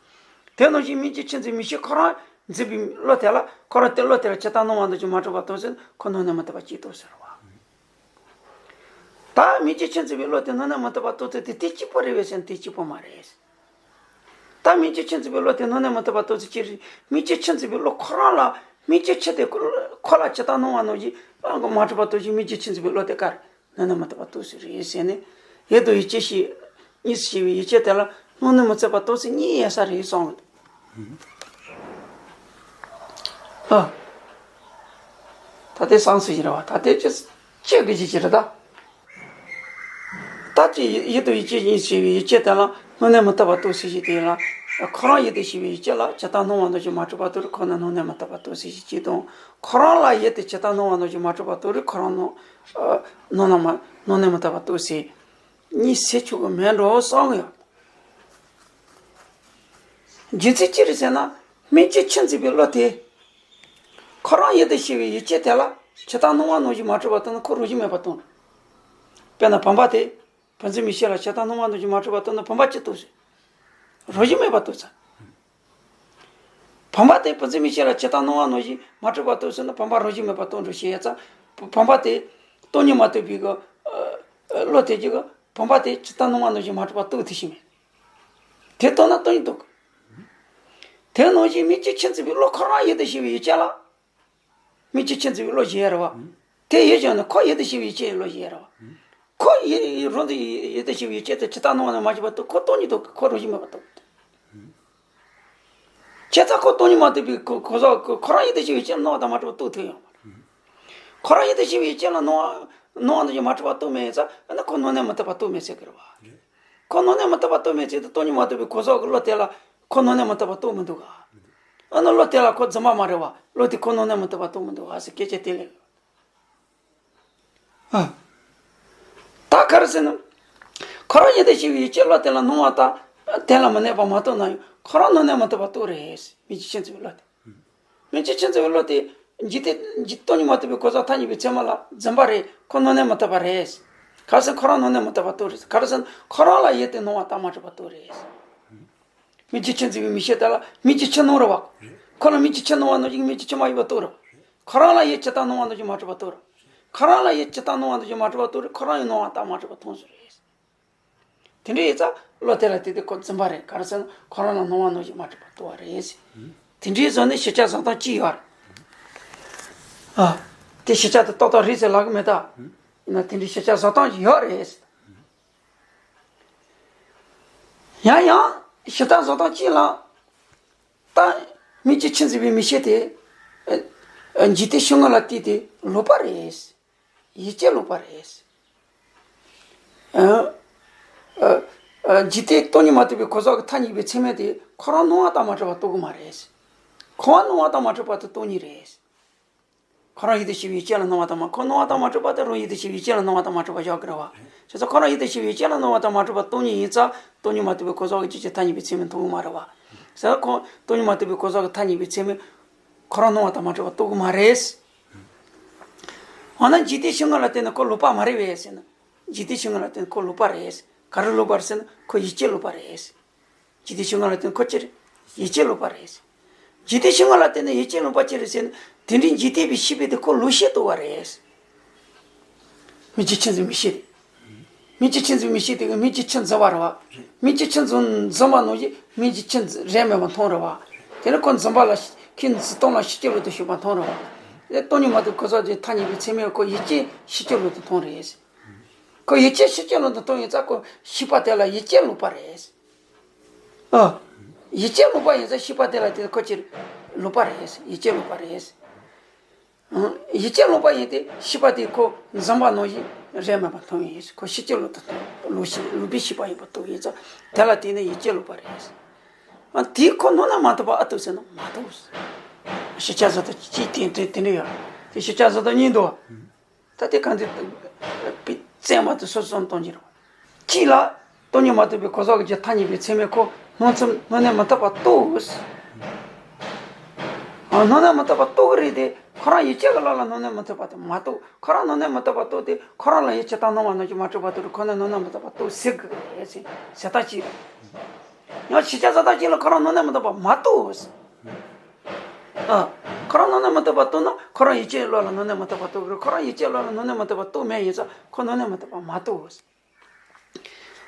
དེ་ནང་བཞིན་སྨིག་རྒྱུའི་ཆུ་འཛིན་མིག་ཤེས་ཁོ་རང་འཛིན་པའི་བློ་དེ་ལ། ཁོ་རང་དེ་བློ་དེ་ལ་ཇི་ལྟར་སྣང་བ་ནང་བཞིན་མ་གྲུབ་པ་རྟོགས་ཟེར་ན་ཁོ་སྣང་ནས་མི་ཚུགས་པ་ཅིག་རྟོགས་ཟེར་བ། ད་སྨིག་རྒྱུའི་ཆུ་འཛིན་པའི་བློ་དེ་སྣང་ནས་མི་ཚུགས་པ་རྟོགས་ཚུལ་དེ་དེ་གཅིག་པོ་རེད་པས་ཟེར་ན་དེ་གཅིག་པོ་མ་རེད། ད་སྨིག་རྒྱུའི་ཆུ་འཛིན་པའི་བློ་དེ་སྣང་ནས་མི་ཚུགས་པ་རྟོགས་ཚུལ་ཅི་རེད། སྨིག་རྒྱུའི་ཆུ་འཛིན་པའི་བློ་ཁོ་རང་ལ་སྨིག་རྒྱུའི་ཆུ་དེ་ཁོ་ལ་ཇི་ལྟར་སྣང་བ་ནང་བཞིན་མ་གྲུབ་པ་རྟོགས་ཤིང་། སྨིག་རྒྱུའི་ཆུ་འཛིན་པའི་བློ་དེ་ག་རེ་སྣང་ནས་མི་ཚུགས་པ་རྟོགས་ཚུལ་རེད་ཟེར་ནས། ཡིད་དང་ཡིད་ཆེས་ཤིག་གཉིས་སུ་ཕྱེ་བའི་ཡིད་ཆེས་དེ་ལ་སྣང་ནས་མི་ཚུགས་པ་རྟོགས་ཚུལ་གཉིས་ཡོད་ས་རེད་བསམ་གི་འདུག། ཨ། ད་ལྟའི་བསམ་ཚུལ་ཞིག་རེད་བ། ད་ལྟའི་ཅི་ཅི་གི་ཅི་ཅི་རེད་ད། ད་ཅི་ཡིད་དང་ཡིད་ཆེས་གཉིས་སུ་ཕྱེ་བའི་ཡིད་ཆེས་དེ་ལ་སྣང་ནས་མི་ཚུགས་པ་རྟོགས་ཚུལ་ཞིག་དེ་ལ། ཁོ་རང་ཡིད་དུ་ཤེས་པའི་ཡིད་ཆེས་ལ་ཇི་ལྟར་སྣང་བ་ནང་བཞིན་མ་གྲུབ་པ་རྟོགས་རེད། ཁོ་ནི་སྣང་ནས་མི་ཚུགས་པ་རྟོགས་ཚུལ་ཞིག་གཅིག་དང་། ཁོ་རང་ལ་ཡིད་དེ་ཇི་ལྟར་སྣང་བ་ནང་བཞིན་མ་གྲུབ་པ་རྟོགས་རེད། ཁོ་རང་སྣང་། ཨ། སྣང་ན་མ་སྣང་ནས་མི་ཚུགས་པ་རྟོགས་ཚུལ་གཉིས་སུ་ཕྱེ་ཆོག་གི་མེད་འགྲོ་བསམ་གི་ཡོད། རྒྱུ་མཚན་ཅི་རེད་ཟེར་ན། སྨིག་རྒྱུའི་ཆུ་འཛིན་པའི་བློ་དེ། ཁོ་རང་ཡིད་དུ་ཤེས་པའི་ཡིད་ཆེས་དེ་ལ་ཇི་ལྟར་སྣང་བ་ནང་བཞིན་མ་གྲུབ་པ་རྟོགས་ན་ཁོ་རང་བཞིན་མེད་པ་རྟོགས་འགྲོ། དཔེར་ན་བུམ་པ་དེ་བུམ་འཛིན་མིག་ཤེས་ལ་ཇི་ལྟར་སྣང་བ་ནང་བཞིན་མ་གྲུབ་པ་རྟོགས་ན་བུམ་པ་ཅིག་རྟོགས་ཟེར། རང་བཞིན་མེད་པ་རྟོགས་ཚར། བུམ་པ་དེ་བུམ་འཛིན་མིག་ཤེས་ལ་ཇི་ལྟར་སྣང་བ་ནང་བཞིན་མ་གྲུབ་པ་རྟོགས་ཟེར་ན་བུམ་པ་རང་བཞིན་མེད་པ་རྟོགས་འགྲོ་ཞེས་ཡ་ཚ། བུམ་པ་དེ་སྟོང་ཉིད་མ་རྟོགས་པའི་གི་བློ་དེ་ཀྱིས་བུམ་པ་དེ་ཇི་ལྟར་སྣང་བ་ནང་བཞིན་མ་གྲུབ་པ་རྟོགས་ཐུབ་ཀྱི་མེད། དེ་རྟོགས་ན་སྟོང་ཉིད་རྟོགས་གི། དེ་ནང་བཞིན་སྨིག་རྒྱུའི་ཆུ་འཛིན་པའི་བློ་ཁོ་རང་ཡིད་དུ་ཤེས་པའི་ཡིད་ཆེས་ལ། སྨིག་རྒྱུའི་ཆུ་འཛིན་པའི་བློ་ཞིག་ཡོད་རེད་བ། དེ་ཡིད་བཞག་ནས་ཁོ་ཡིད་དུ་ཤེས་པའི་ཡིད་ཆེས་བློ་ཞིག་ཡོད་རེད་བ། ཁོ་ཡིད་རང་དུ་ཡིད་དུ་ཤེས་པའི་ཡིད་ཆེས་དེ་ཇི་ལྟར་སྣང་བ་ནང་མ་གྲུབ་པ་རྟོགས། ཁོ་སྟོང་ཉིད་རྟོགས། ཁོ་རང་བཞིན་མེད་པ་རྟོགས། ཁྱེད་ཚ་ཁོ་སྟོང་ཉིད་མ་རྟོགས་པའི་གོ་གོ་ས་ཁོ་ཁོ་རང་ཡིད་དུ་ཤེས་པའི་ཡིད་ཆེས་ལ་སྣང་བ་དང་མ་གྲུབ་པ་རྟོགས་ཐུབ་ཡོད་མ་རེད། ཁོ་རང་ཡིད་དུ་ཤེས་པའི་ཡིད་ཆེས་ལ་སྣང་བ་སྣང་བ་དང་མ་གྲུབ་པ་རྟོགས་མེད་ཡིན་ཙང་ཨ་ནི་ཁོ་སྣང་ནས་མི་ཚུགས་པ་རྟོགས་མེད་ཟེར་གི་རེད་བ། ཁོ་སྣང་ནས་མི་ཚུགས་པ་རྟོགས་མེད་ཚེ་དེ་སྟོང་ཉིད་མ་རྟོགས་པའི་གོ་ས་གི་བློ་དེ་ལ་ཁོ་སྣང་ནས་མི་ཚུགས་པ་རྟོགས་མི་འདུག་ག། ཨ་ནི་བློ་དེ་ལ་ཁོ་རྫུན་མ་མ་རེད་བ། བློ་དེ་ཁོ་སྣང་ནས་མི་ཚུགས་པ་རྟོགས་མི་འདུག་ག་ཟེར་སྐད་ཆ་དེ་ལས། ཨ། ད་ག་རེ་ཟེར་ན། ཁོ་རང་ཡིད་དུ་ཤེས་པའི་ཡིད་ཆེས་བློ་དེ་ལ་སྣང་བ་དང་དེ་ལ་མི་གནས་པ་མ་རྟོགས་ན་ཡང་ཁོ་རང་སྣང་ནས་མི་ཚུགས་པ་རྟོགས་རེད། སྨིག་རྒྱུའི་ཆུ་འཛིན་པའི་བློ་དེ། སྨིག་རྒྱུའི་ཆུ་འཛིན་པའི་བློ་དེ། འཇིག་རྟེན་འཇིག་སྟོང་ཉིད་མ་རྟོགས་པའི་གོ་ས་ཐ་སྙད་པའི་ཚད་མ་ལ་རྫུན་པ་རེད། ཁོ་སྣང་ནས་མི་ཚུགས་པ་རེད། ག་རེ་ཟེར་ན་ཁོ་རང་སྣང་ནས་མི་ཚུགས་པ་རྟོགས་རེད། ག་རེ་ཟེར་ན་ཁོ་རང་ལ་ཡིད་དེ་སྣང་བ་དང་མ་གྲུབ་པ་རྟོགས་རེད། སྨིག་རྒྱུའི་ཆུ་འཛིན་པའི་མིག་ཤེས་དེ་ལ་སྨིག་རྒྱུའི་ཆུ་སྣང་རེད་བ། ཁོ་ལ་སྨིག་རྒྱུའི་ཆུ་སྣང་བ་ནང་བཞིན་སྨིག་རྒྱུའི་ཆུ་མ་ཡིན་པ་རྟོགས་རེད། ཁོ་རང་ལ་ཡིད་ཇི་ལྟར་སྣང་བ་ནང་བཞིན་མ་གྲུབ་པ་རྟོགས་རེད། ཁོ་རང་ལ་ཡིད་ཇི་ལྟར་སྣང་བ་ནང་བཞིན་མ་གྲུབ་པ་རྟོགས་རེད། ཁོ་རང་ཡང་སྣང་བ་དང་མ་གྲུབ་པ་མཐོང་ཚུལ་རེད། དེ་འདྲ་ཡིན་ཙང་བློ་དེ་ལ་བལྟས་ཏེ་ཁོ་རྫུན་པ་རེད། ག་རེ་ཟེར་ན་ཁོ་རང་ལ་སྣང་བ་ནང་བཞིན་མ་གྲུབ་པ་རྟོགས་པ་རེད་ཟེར། དེ་འདྲའི་བཟོ་ནས་ཤེས་བྱ་བཟོ་སྟངས་གཅིག་ཡོད་རེད། ཨ། དེ་ཤེས་བྱ་དེ་ཏག་ཏག་རེད་ཟེར་ལབ་གི་མེད་ད། ཡིན་ན་དེ་འདྲའི་ཤེས་བྱ་བཟོ་སྟངས་ཡོད་རེད་ཟེར། ཡང་ཡང་ཞེ་སྡང་བཟོ་སྟངས་གཅིག་ལ། ད་སྨིག་རྒྱུའི་ཆུ་འཛིན་པའི་མིག་ཤེས་དེ། ཨ། འཇིག་རྟེན་ཤེས་ངོ་ལ་བལྟས་ཏེ་ལོག་པ་རེད། ཡིད་ཆེས་ལོག་པ་རེད། ཨ། ཨ། ཨ། འཇིག་རྟེན་སྟོང་ཉིད་མ་གཏོགས་པའི་གོ་ས་གི་མཐའ་གཉིས་པའི་ཚད་མ་དེ་ཁོ་རང་སྣང་བ་དང་མ་གྲུབ་པ་རྟོགས་གི་མ་རེད། ཁོ་བ་སྣང་བ་དང་མ་གྲུབ་པ་དེ་སྟོང་ཉིད་རེད། ཁོ་རང་ཡུལ་དུ་ཤེས་པའི་ཡུལ་ཅན་ལ་སྣང་བ་དང་མ། ཁོ་སྣང་བ་དང་མ་གྲུབ་པ་དེ་རང་ཡུལ་དུ་ཤེས་པའི་ཡུལ་ཅན་ལ་སྣང་བ་དང་མ་གྲུབ་པ་བཞག་གི་རེད་བ། བྱས་ཙང་ཁོ་རང་ཡུལ་དུ་ཤེས་པའི་ཡུལ་ཅན་ལ་སྣང་བ་དང་མ་གྲུབ་པ་སྟོང་ཉིད་ཡིན་ཙང་སྟོང་ཉིད་མ་གཏོགས་པའི་གོ་ས་གི་རྒྱུ་ཅན་མཐའ་གཉིས་པའི་ཚད་མས་མཐོང་གི་མ་རེད་བ། བྱས་ཙང་ཁོ་སྟོང་ཉིད་མ་གཏོགས་པའི་གོ་ས་གི་མཐའ་གཉིས་པའི་ཚད་མས་ཁོ་རང་སྣང་བ་དང་མ་གྲུབ་པ་རྟོགས་གི་མ་རེད། འོ་ན་འཇིག་རྟེན་ཕྱི་དངོས་ལ་བརྟེན་ནས་ཁོ་ལོག་པ་མ་རེད་པས་ཟེར་ན། འཇིག་རྟེན་ཕྱི་དངོས་ལ་བརྟེན་ནས་ཁོ་ལོག་པ་རེད། ག་རེ་ལོག་པ་རེད་ཟེར་ན་ཁོ་ཡིད་ཀྱི་ལོག་པ་རེད། འཇིག་རྟེན་ཕྱི་དངོས་ལ་བརྟེན་ཁོ་ཅི་རེད། ཡིད་ཀྱི་ལོག་པ་རེད། འཇིག་རྟེན་ཕྱི་དངོས་ལ་བརྟེན་ནས་ཡིད་ཀྱི་ལོག་པ་ཅི་རེད་ཟེར་ན། དེ་འདྲའི་འཇིག་རྟེན་པའི་ཤེས་པ་དེ་ཁོ་ལོག་ཤེས་རྟོགས་པ་རེད། མིག་གི་ཆུ་འཛིན་མིག་ཤེས་དེ། མིག་གི་ཆུ་འཛིན་མིག་ཤེས་དེ་གིས་མིག་གི་ཆུ་འཛིན་པ་རེད་བ། མིག་གི་ཆུ་འཛིན་འཛིན་པ་ནང་བཞིན་མིག་གི་ཆུ་འཛིན་རེས་མེད་པར་མཐོང་རེད་བ། དེ་ནས་ཁོ་འཛིན་པ་ལ་ཤེས་ཁོའི་འཛིན་སྟངས་ལ་ཤེས་ཀྱི་ལོག་ཏུ་ཞུགས་པ་མཐོང་རེད་བ། དེ་སྟོང་ཉིད་མ་གཏོགས་གོ་ས་གི་མཐའ་གཉིས་པའི་ཚད་མས་ཁོ་ཡིད་ཀྱི་ཤེས་ཀྱི་ལོག་ཏུ་མཐོང་རེད། ཁོ་ཡིད་ཀྱི་ཤེས་ཀྱི་ལོག་ཏུ་མཐོང་ཡིན་ཙང་ཁོ་ཤེས་པ་དེ་ལ་ཡིད་ཀྱི་ལོག་པ་རེད། ཨ། ཡིད་ཀྱི་ལོག་པ་ཡིན་ཙང་ཤེས་པ་དེ་ལ་དེ་ཁོ་ཅི་ལོག་པ་རེད། ཡིད་ཀྱི་ལོག་པ་རེད། ཨ། ཡིད་ཀྱི་ལོག་པ་ཡིན་ཏེ་ཤེས་པ་དེ་ཁོ་འཛིན་པ་ནང་བཞིན་རེས་མེད་པར་མཐོང་ཡིན། ཁོ་ཤེས་ཀྱི་ལོག་ཏུ་མཐོང་ལོག་ཤེས་ལོག་པའི་ཤེས་པ་ཡིན་པ་རྟོགས་ཡིན་ཙང་དེ་ལ་བརྟེན་ནས་ཡིད་ཀྱི་ལོག་པ་རེད། ཨ། དེ་ཁོ་སྣང་ནས་མ་ཐུབ་པ་ཨ་ཐུབ་ཟེར་ན་མ་ཐུབ། ཤེས་བྱ་གཟུང་དང་གཅིག་དེ་དེ་དེ་འདྲ་ཡོད། དེ་ཤེས་བྱ་གཟུང་དང་གཉིས་འདུག་ད་དེ་གང་དེ་བཙལ་མ་ཐུབ་སོ་སོ་བསམ་གཏོང་གི་རེད། གཅིག་ལ་སྟོང་ཉིད་མ་གཏོགས་པའི་གོ་ས་གི་རྒྱུ་མཐའ་གཉིས་པའི་ཚད་མས་ཁོ་སྣང་ཚུལ་སྣང་ནས་མི་ཐུབ་པ་རྟོགས། ཨ། སྣང་ནས་མི་ཐུབ་པ་རྟོགས་ཀྱི་རེད་དེ་ཁོ་རང་ཡིད་ཀྱི་ལོག་ལ་སྣང་ནས་མི་ཐུབ་པ་དེ་མ་རྟོགས། ཁོ་རང་སྣང་ནས་མི་ཐུབ་པ་རྟོགས་ཏེ་ཁོ་རང་ལ་ཡིད་ཀྱི་ལྟ་སྣང་བ་རྣམས་ཀྱིས་མ་གྲུབ་པ་དེ་རུ་ཁོ་ནི་སྣང་ནས་མི་ཐུབ་པ་རྟོགས་ཟེར་གི་རེད་ཟེར་ཟེར་ལྟ་ཅི་རེད། ཡང་ཤེས་བྱ་གཟུང་དང་གཅིག་ལ་ཁོ་རང་སྣང་ནས་མི་ཐུབ་པ་མ་རྟོགས། ཨ། ཁོ་རང་སྣང་ནས་མི་ཐུབ་པ་རྟོགས་ན་ཁོ་རང་ཡིད་ཀྱི་ལོག་ལ་སྣང་ནས་མི་ཐུབ་པ་རྟོགས་དགོས། ཁོ་རང་ཡིད་ཀྱི་ལོག་ལ་སྣང་ནས་མི་ཐུབ་པ་རྟོགས་མེད་ཡིན་ཙང་ཁོ་སྣང་ནས་མི་ཐུབ་པ་མ་རྟོགས།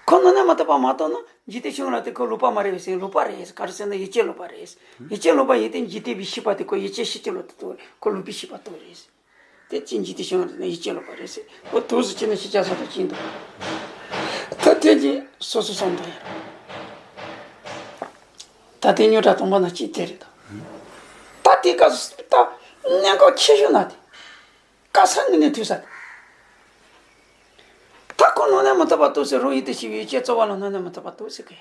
ཁོ་སྣང་ནས་མི་ཐུབ་པ་མ་རྟོགས་ན་འཇིག་རྟེན་ཕྱི་དངོས་ལ་དེ་ཁོ་ལོག་པ་མ་རེད་པས་ཟེར། ལོག་པ་རེད། ག་རེ་ཟེར་ན་ཡིད་ཀྱི་ལོག་པ་རེད། ཡིད་ཀྱི་ལོག་པ་ཡིན་ཏེ་འཇིག་རྟེན་པའི་ཤེས་པ་དེ་ཁོ་ཡིད་ཀྱི་ཤེས་ཀྱི་ལོག་ཏུ་རྟོགས། ཁོ་ལོག་པའི་ཤེས་པ་རྟོགས་རེད། དེ་ཅི་འཇིག་རྟེན་ཕྱི་དངོས་ལ་ཡིད་ཀྱི་ལོག་པ་རེད་ཟེར། ཁོ་དུས་སུ་ཅི་ནས་ཤེས་བྱ་གཟུང་དང་གཅིག་འདུག་ད་དེ་གྱིས་སོ་སོ་བསམ་བློ་ཡར། ད་དེ་རྙོག་དྲ་དང་པོ་ན་གཅིག་དེ་རེད་ད། ད་དེ་སྐབས་སུ་ད་གནད་འགག་ཆེ་ཤོས་ན་དེ། དཀའ་ས་ངོས་ནས་ཐུག་ས་དེ། ད་ཁོ་སྣང་ནས་མི་ཐུབ་པ་རྟོགས་ཟེར། རང་ཡུལ་དུ་ཤེས་པའི་ཡུལ་ཅན་གཙོ་བོ་ལ་སྣང་ནས་མི་ཐུབ་པ་རྟོགས་ཟེར་གི།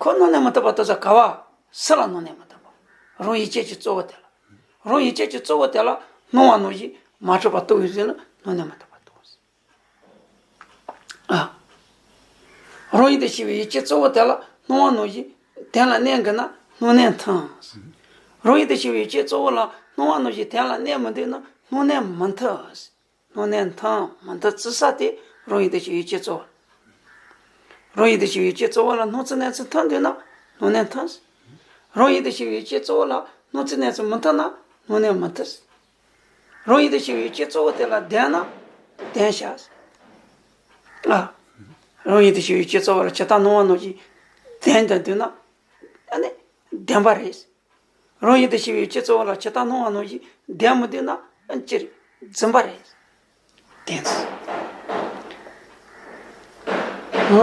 ཁོ་སྣང་ནས་མི་ཐུབ་པ་རྟོགས་ས་ག་བ། སུ་ལ་སྣང་ནས་མི་ཐུབ་པ། རང་ཡུལ་ཅན་གྱི་གཙོ་བོ་དེ་ལ། རང་ཡུལ་ཅན་གྱི་གཙོ་བོ་དེ་ལ་སྣང་བ་ནང་བཞིན་མ་གྲུབ་པ་རྟོགས་ཡོད་ཟེར་ན་སྣང་ནས་མི་ཐུབ་པ་རྟོགས། ཨ། རང་ཡུལ་དུ་ཤེས་པའི་ཡུལ་ཅན་གཙོ་བོ་དེ་ལ་སྣང་བ་ནང་བཞིན་དོན་ལ་གནས་འགལ་ན་སྣང་ནས་མཐུན། རང་ཡུལ་དུ་ཤེས་པའི་ཡུལ་ཅན་གཙོ་བོ་ལ་སྣང་བ་ནང་བཞིན་དོན་ལ་གནས་མི་འདུག་ན་སྣང་ནས་མི་མཐུན། སྣང་ནས་མཐུན་མི་མཐུན་བརྩི་ས་དེ་རང་ཡུལ་དུ་ཤེས་པའི་ཡུལ་ཅན་གཙོ་བོ། རང་ཡུལ་དུ་ཤེས་པའི་ཡུལ་ཅན་གཙོ་བོ་ལ་སྣང་ཚུལ་གནས་ཚུལ་མཐུན་འདུག་ན་སྣང་ནས་མཐུན། རང་ཡུལ་དུ་ཤེས་པའི་ཡུལ་ཅན་གཙོ་བོ་ལ་སྣང་ཚུལ་གནས་ཚུལ་མི་མཐུན་ན་སྣང་ནས་མི་མཐུན། རང་ཡུལ་དུ་ཤེས་པའི་ཡུལ་ཅན་གཙོ་བོ་དེ་ལ་ལྡན་ན་ལྡན་བྱ། ཨ། རང་ཡུལ་དུ་ཤེས་པའི་ཡུལ་ཅན་གཙོ་བོ་ལ་ཇི་ལྟར་སྣང་བ་ནང་བཞིན་ལྡན་དུ་འདུག་ན་ཨ་ནི་བདེན་པ་རེད། རང་ཡུལ་དུ་ཤེས་པའི་ཡུལ་ཅན་གཙོ་བོ་ལ་ཇི་ལྟར་སྣང་བ་ནང་བཞིན་ལྡན་མི་འདུག་ན་ཨ་ནི་ཅི་རེད། རྫུན་པ་རེད། བདེན་ཚིག་ད་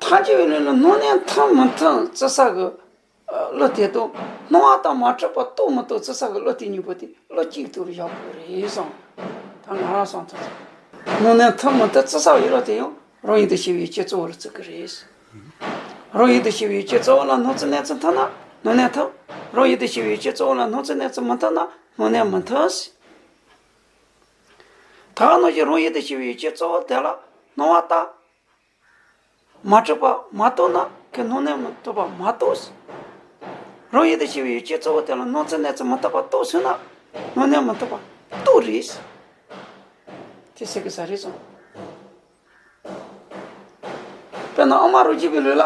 ཐལ་འགྱུར་བའི་ལུགས་ལ་སྣང་ནས་མཐུན་མི་མཐུན་བརྩི་ས་གི་བློ་དེ་དང་སྣང་བ་དང་མ་གྲུབ་པ་རྟོགས་མི་རྟོགས་བརྩི་ས་གི་བློ་དེ་གཉིས་པོ་དེ་བློ་གཅིག་ཏུ་བཞག་དགོས་རེད་བསམ། ད་ང་རང་བསམ་ཐག་ཆོད། སྣང་ནས་མཐུན་མི་མཐུན་བརྩི་ས་གི་བློ་དེ་ཡང་རང་ཡུལ་དུ་ཤེས་པའི་ཡུལ་ཅན་གཙོ་བོ་ལ་བརྩི་གི་རེད། རང་ཡུལ་དུ་ཤེས་པའི་ཡུལ་ཅན་གཙོ་བོ་ལ་སྣང་ཚུལ་གནས་ཚུལ་མཐུན་ན་སྣང་ནས་མཐུན། རང་ཡུལ་དུ་ཤེས་པའི་ཡུལ་ཅན་གཙོ་བོ་ལ་སྣང་ཚུལ་གནས་ཚུལ་མི་མཐུན་ན་སྣང་ནས་མི་མཐུན། ད་ག་ནང་བཞིན་རང་ཡུལ་དུ་ཤེས་པའི་ཡུལ་ཅན་གཙོ་བོ་དེ་ལ་སྣང་བ་ལྟ། མ་གྲུབ་པ་མ་རྟོགས་ན་ཁོས་སྣང་ནས་མི་ཐུབ་པ་མ་རྟོགས། རང་ཡུལ་དུ་ཤེས་པའི་ཡུལ་ཅན་གཙོ་བོ་དེ་ལ་སྣང་ཚུལ་གནས་ཚུལ་མི་ཐུབ་པ་རྟོགས་ཚུལ་ན་སྣང་ནས་མི་ཐུབ་པ་རྟོགས་རེད། དེ་ཟེར་གི་ས་རེད་སོང་། དཔེར་ན་ཨ་མ་རོ་སྐྱིད་པའི་ལུས་ལ་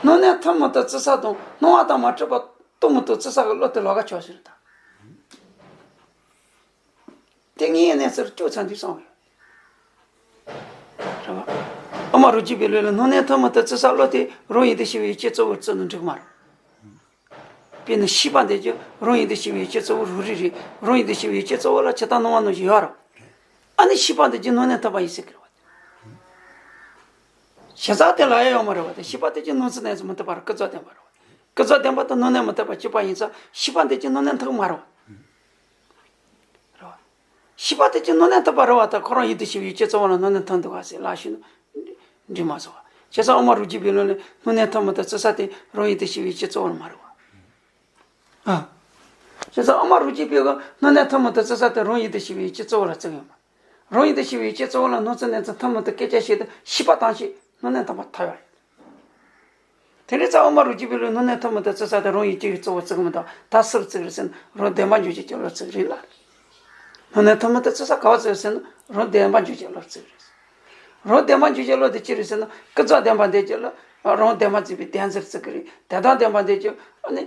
སྣང་ནས་མཐུན་མི་མཐུན་བརྩི་ས་དང་སྣང་བ་དང་མ་གྲུབ་པ་རྟོགས་མི་རྟོགས་བརྩི་ས་གི་བློ་དེ་ལོགས་ཀ་ཆོག་ཟེར་ད། དེ་ངའི་གནས་ཚུལ་སྐྱོ་ཚ་འདུག་སོང་། རེད་བ། ཨ་མ་རོ་སྐྱིད་པའི་ལུས་ལ་སྣང་ནས་མཐུན་མི་མཐུན་བརྩི་ས་བློ་དེ་རང་ཡུལ་དུ་ཤེས་པའི་ཡུལ་ཅན་གཙོ་བོར་བརྩི་ན་འགྲིག་མ་རེད། དཔེར་ན་ཤེས་པ་འདི་ཀྱང་རང་ཡུལ་དུ་ཤེས་པའི་ཡུལ་ཅན་གཙོ་བོ་རང་རིག་རེད། རང་ཡུལ་དུ་ཤེས་པའི་ཡུལ་ཅན་གཙོ་བོ་ལ་ཇི་ལྟར་སྣང་བ་ནང་བཞིན་ཡོད་རེད། ཨ་ནི་ཤེས་པ་འདི་ཀྱང་སྣང་ནས་མཐུན་པ་ཡིན་ཟེར་གི་རེད་བ། ཞེ་ས་དེ་ལ་ཡང་ཡོད་མ་རེད་བ། དེ་ཤེས་པ་དེ་ཀྱང་སྣང་ཚུལ་གནས་ཚུལ་མི་མཐུན་པ་རེད། ཀུན་རྫོབ་བདེན་པ་རེད་བ། ཀུན་རྫོབ་བདེན་པ་དང་སྣང་ནས་མི་མཐུན་པ་གཅིག་པ་ཡིན་ཙང་ཤེས་པ་འདི་ཀྱང་སྣང་ནས་མཐུན་གི་མ་རེད་བ། རེད་བ། ཤེས་པ་དེ་ཅི་སྣང་བརྙན་ཐིབས་པ་རེད་བ། ད་ཁོ་རང་ཡུལ་དུ་ཤེས་པའི་ཡུལ་ཅན་གཙོ་བོ་ལ་སྣང་བརྙན་ཐིབས་འདུག་ག་ཟེར་ལབ་ཞུས་ན་འགྲིག་མ་སོང་བ། བྱས་ཙང་དབུ་མ་རུ་སྐྱེས་པའི་ལུགས་ལས་སྣང་བརྙན་ཐིབས་མི་ཐིབས་བརྩི་ས་དེ་རང་ཡུལ་དུ་ཤེས་པའི་ཡུལ་ཅན་གཙོ་བོ་ལ་མ་རེད་བ། ཨ། བྱས་ཙང་དབུ་མ་རུ་སྐྱེས་པའི་གི་སྣང་བརྙན་ཐིབས་མི་ཐིབས་བརྩི་ས་དེ་རང་ཡུལ་དུ་ཤེས་པའི་ཡུལ་ཅན་གཙོ་བོ་ལ་བརྩི་གི་ཡོད་མ་རེད། རང་ཡུལ་དུ་ཤེས་པའི་ཡུལ་ཅན་གཙོ་བོ་ལ་སྣང་ཚུལ་གནས་ཚུལ་ཐིབས་མི་ཐིབས་སྐད་ཆ་བཤད་དུས་ཤེས་པ་དང་ཤེས་སྣང་བརྙན་ཐིབས་པ་ཐལ་བ་རེད། དེ་འདྲའི་རྩ་དབུ་མ་རུ་སྐྱེས་པའི་ལུགས་སྣང་བརྙན་ཐིབས་མི་ཐིབས་བརྩི་ས་དེ་རང་ཡུལ་ཅན་གྱི་གཙོ་བོ་བརྩི་གི་མི་འདུག་ད་སུར་བརྩི་གི་རེད་ཟེར་ན་རང་བདེན་པ་འཇོག་བྱེད་ཀྱི་བློར་བརྩི་གི་རེད་ལ། སྣང་བརྙན་ཐིབས་མི་ཐིབས་བརྩི་ས་ག་བ་བརྩི་གི་རེད་ཟེར་ན་རང་བདེན་པ་འཇོག་བྱེད་ཀྱི་བློར་བརྩི་གི་རེད། རང་བདེན་པ་འཇོག་བྱེད་ཀྱི་བློ་དེ་ཅི་རེད་ཟེར་ན་ཀུན་རྫོབ་བདེན་པ་འདོད་ཀྱི་བློ། རང་བདེན་པ་འཛིན་པའི་བདེན་འཛིན་བརྩི་གི་རེད། དོན་དམ་བདེན་པ་འདོད་ཀྱི་ཨ་ནི།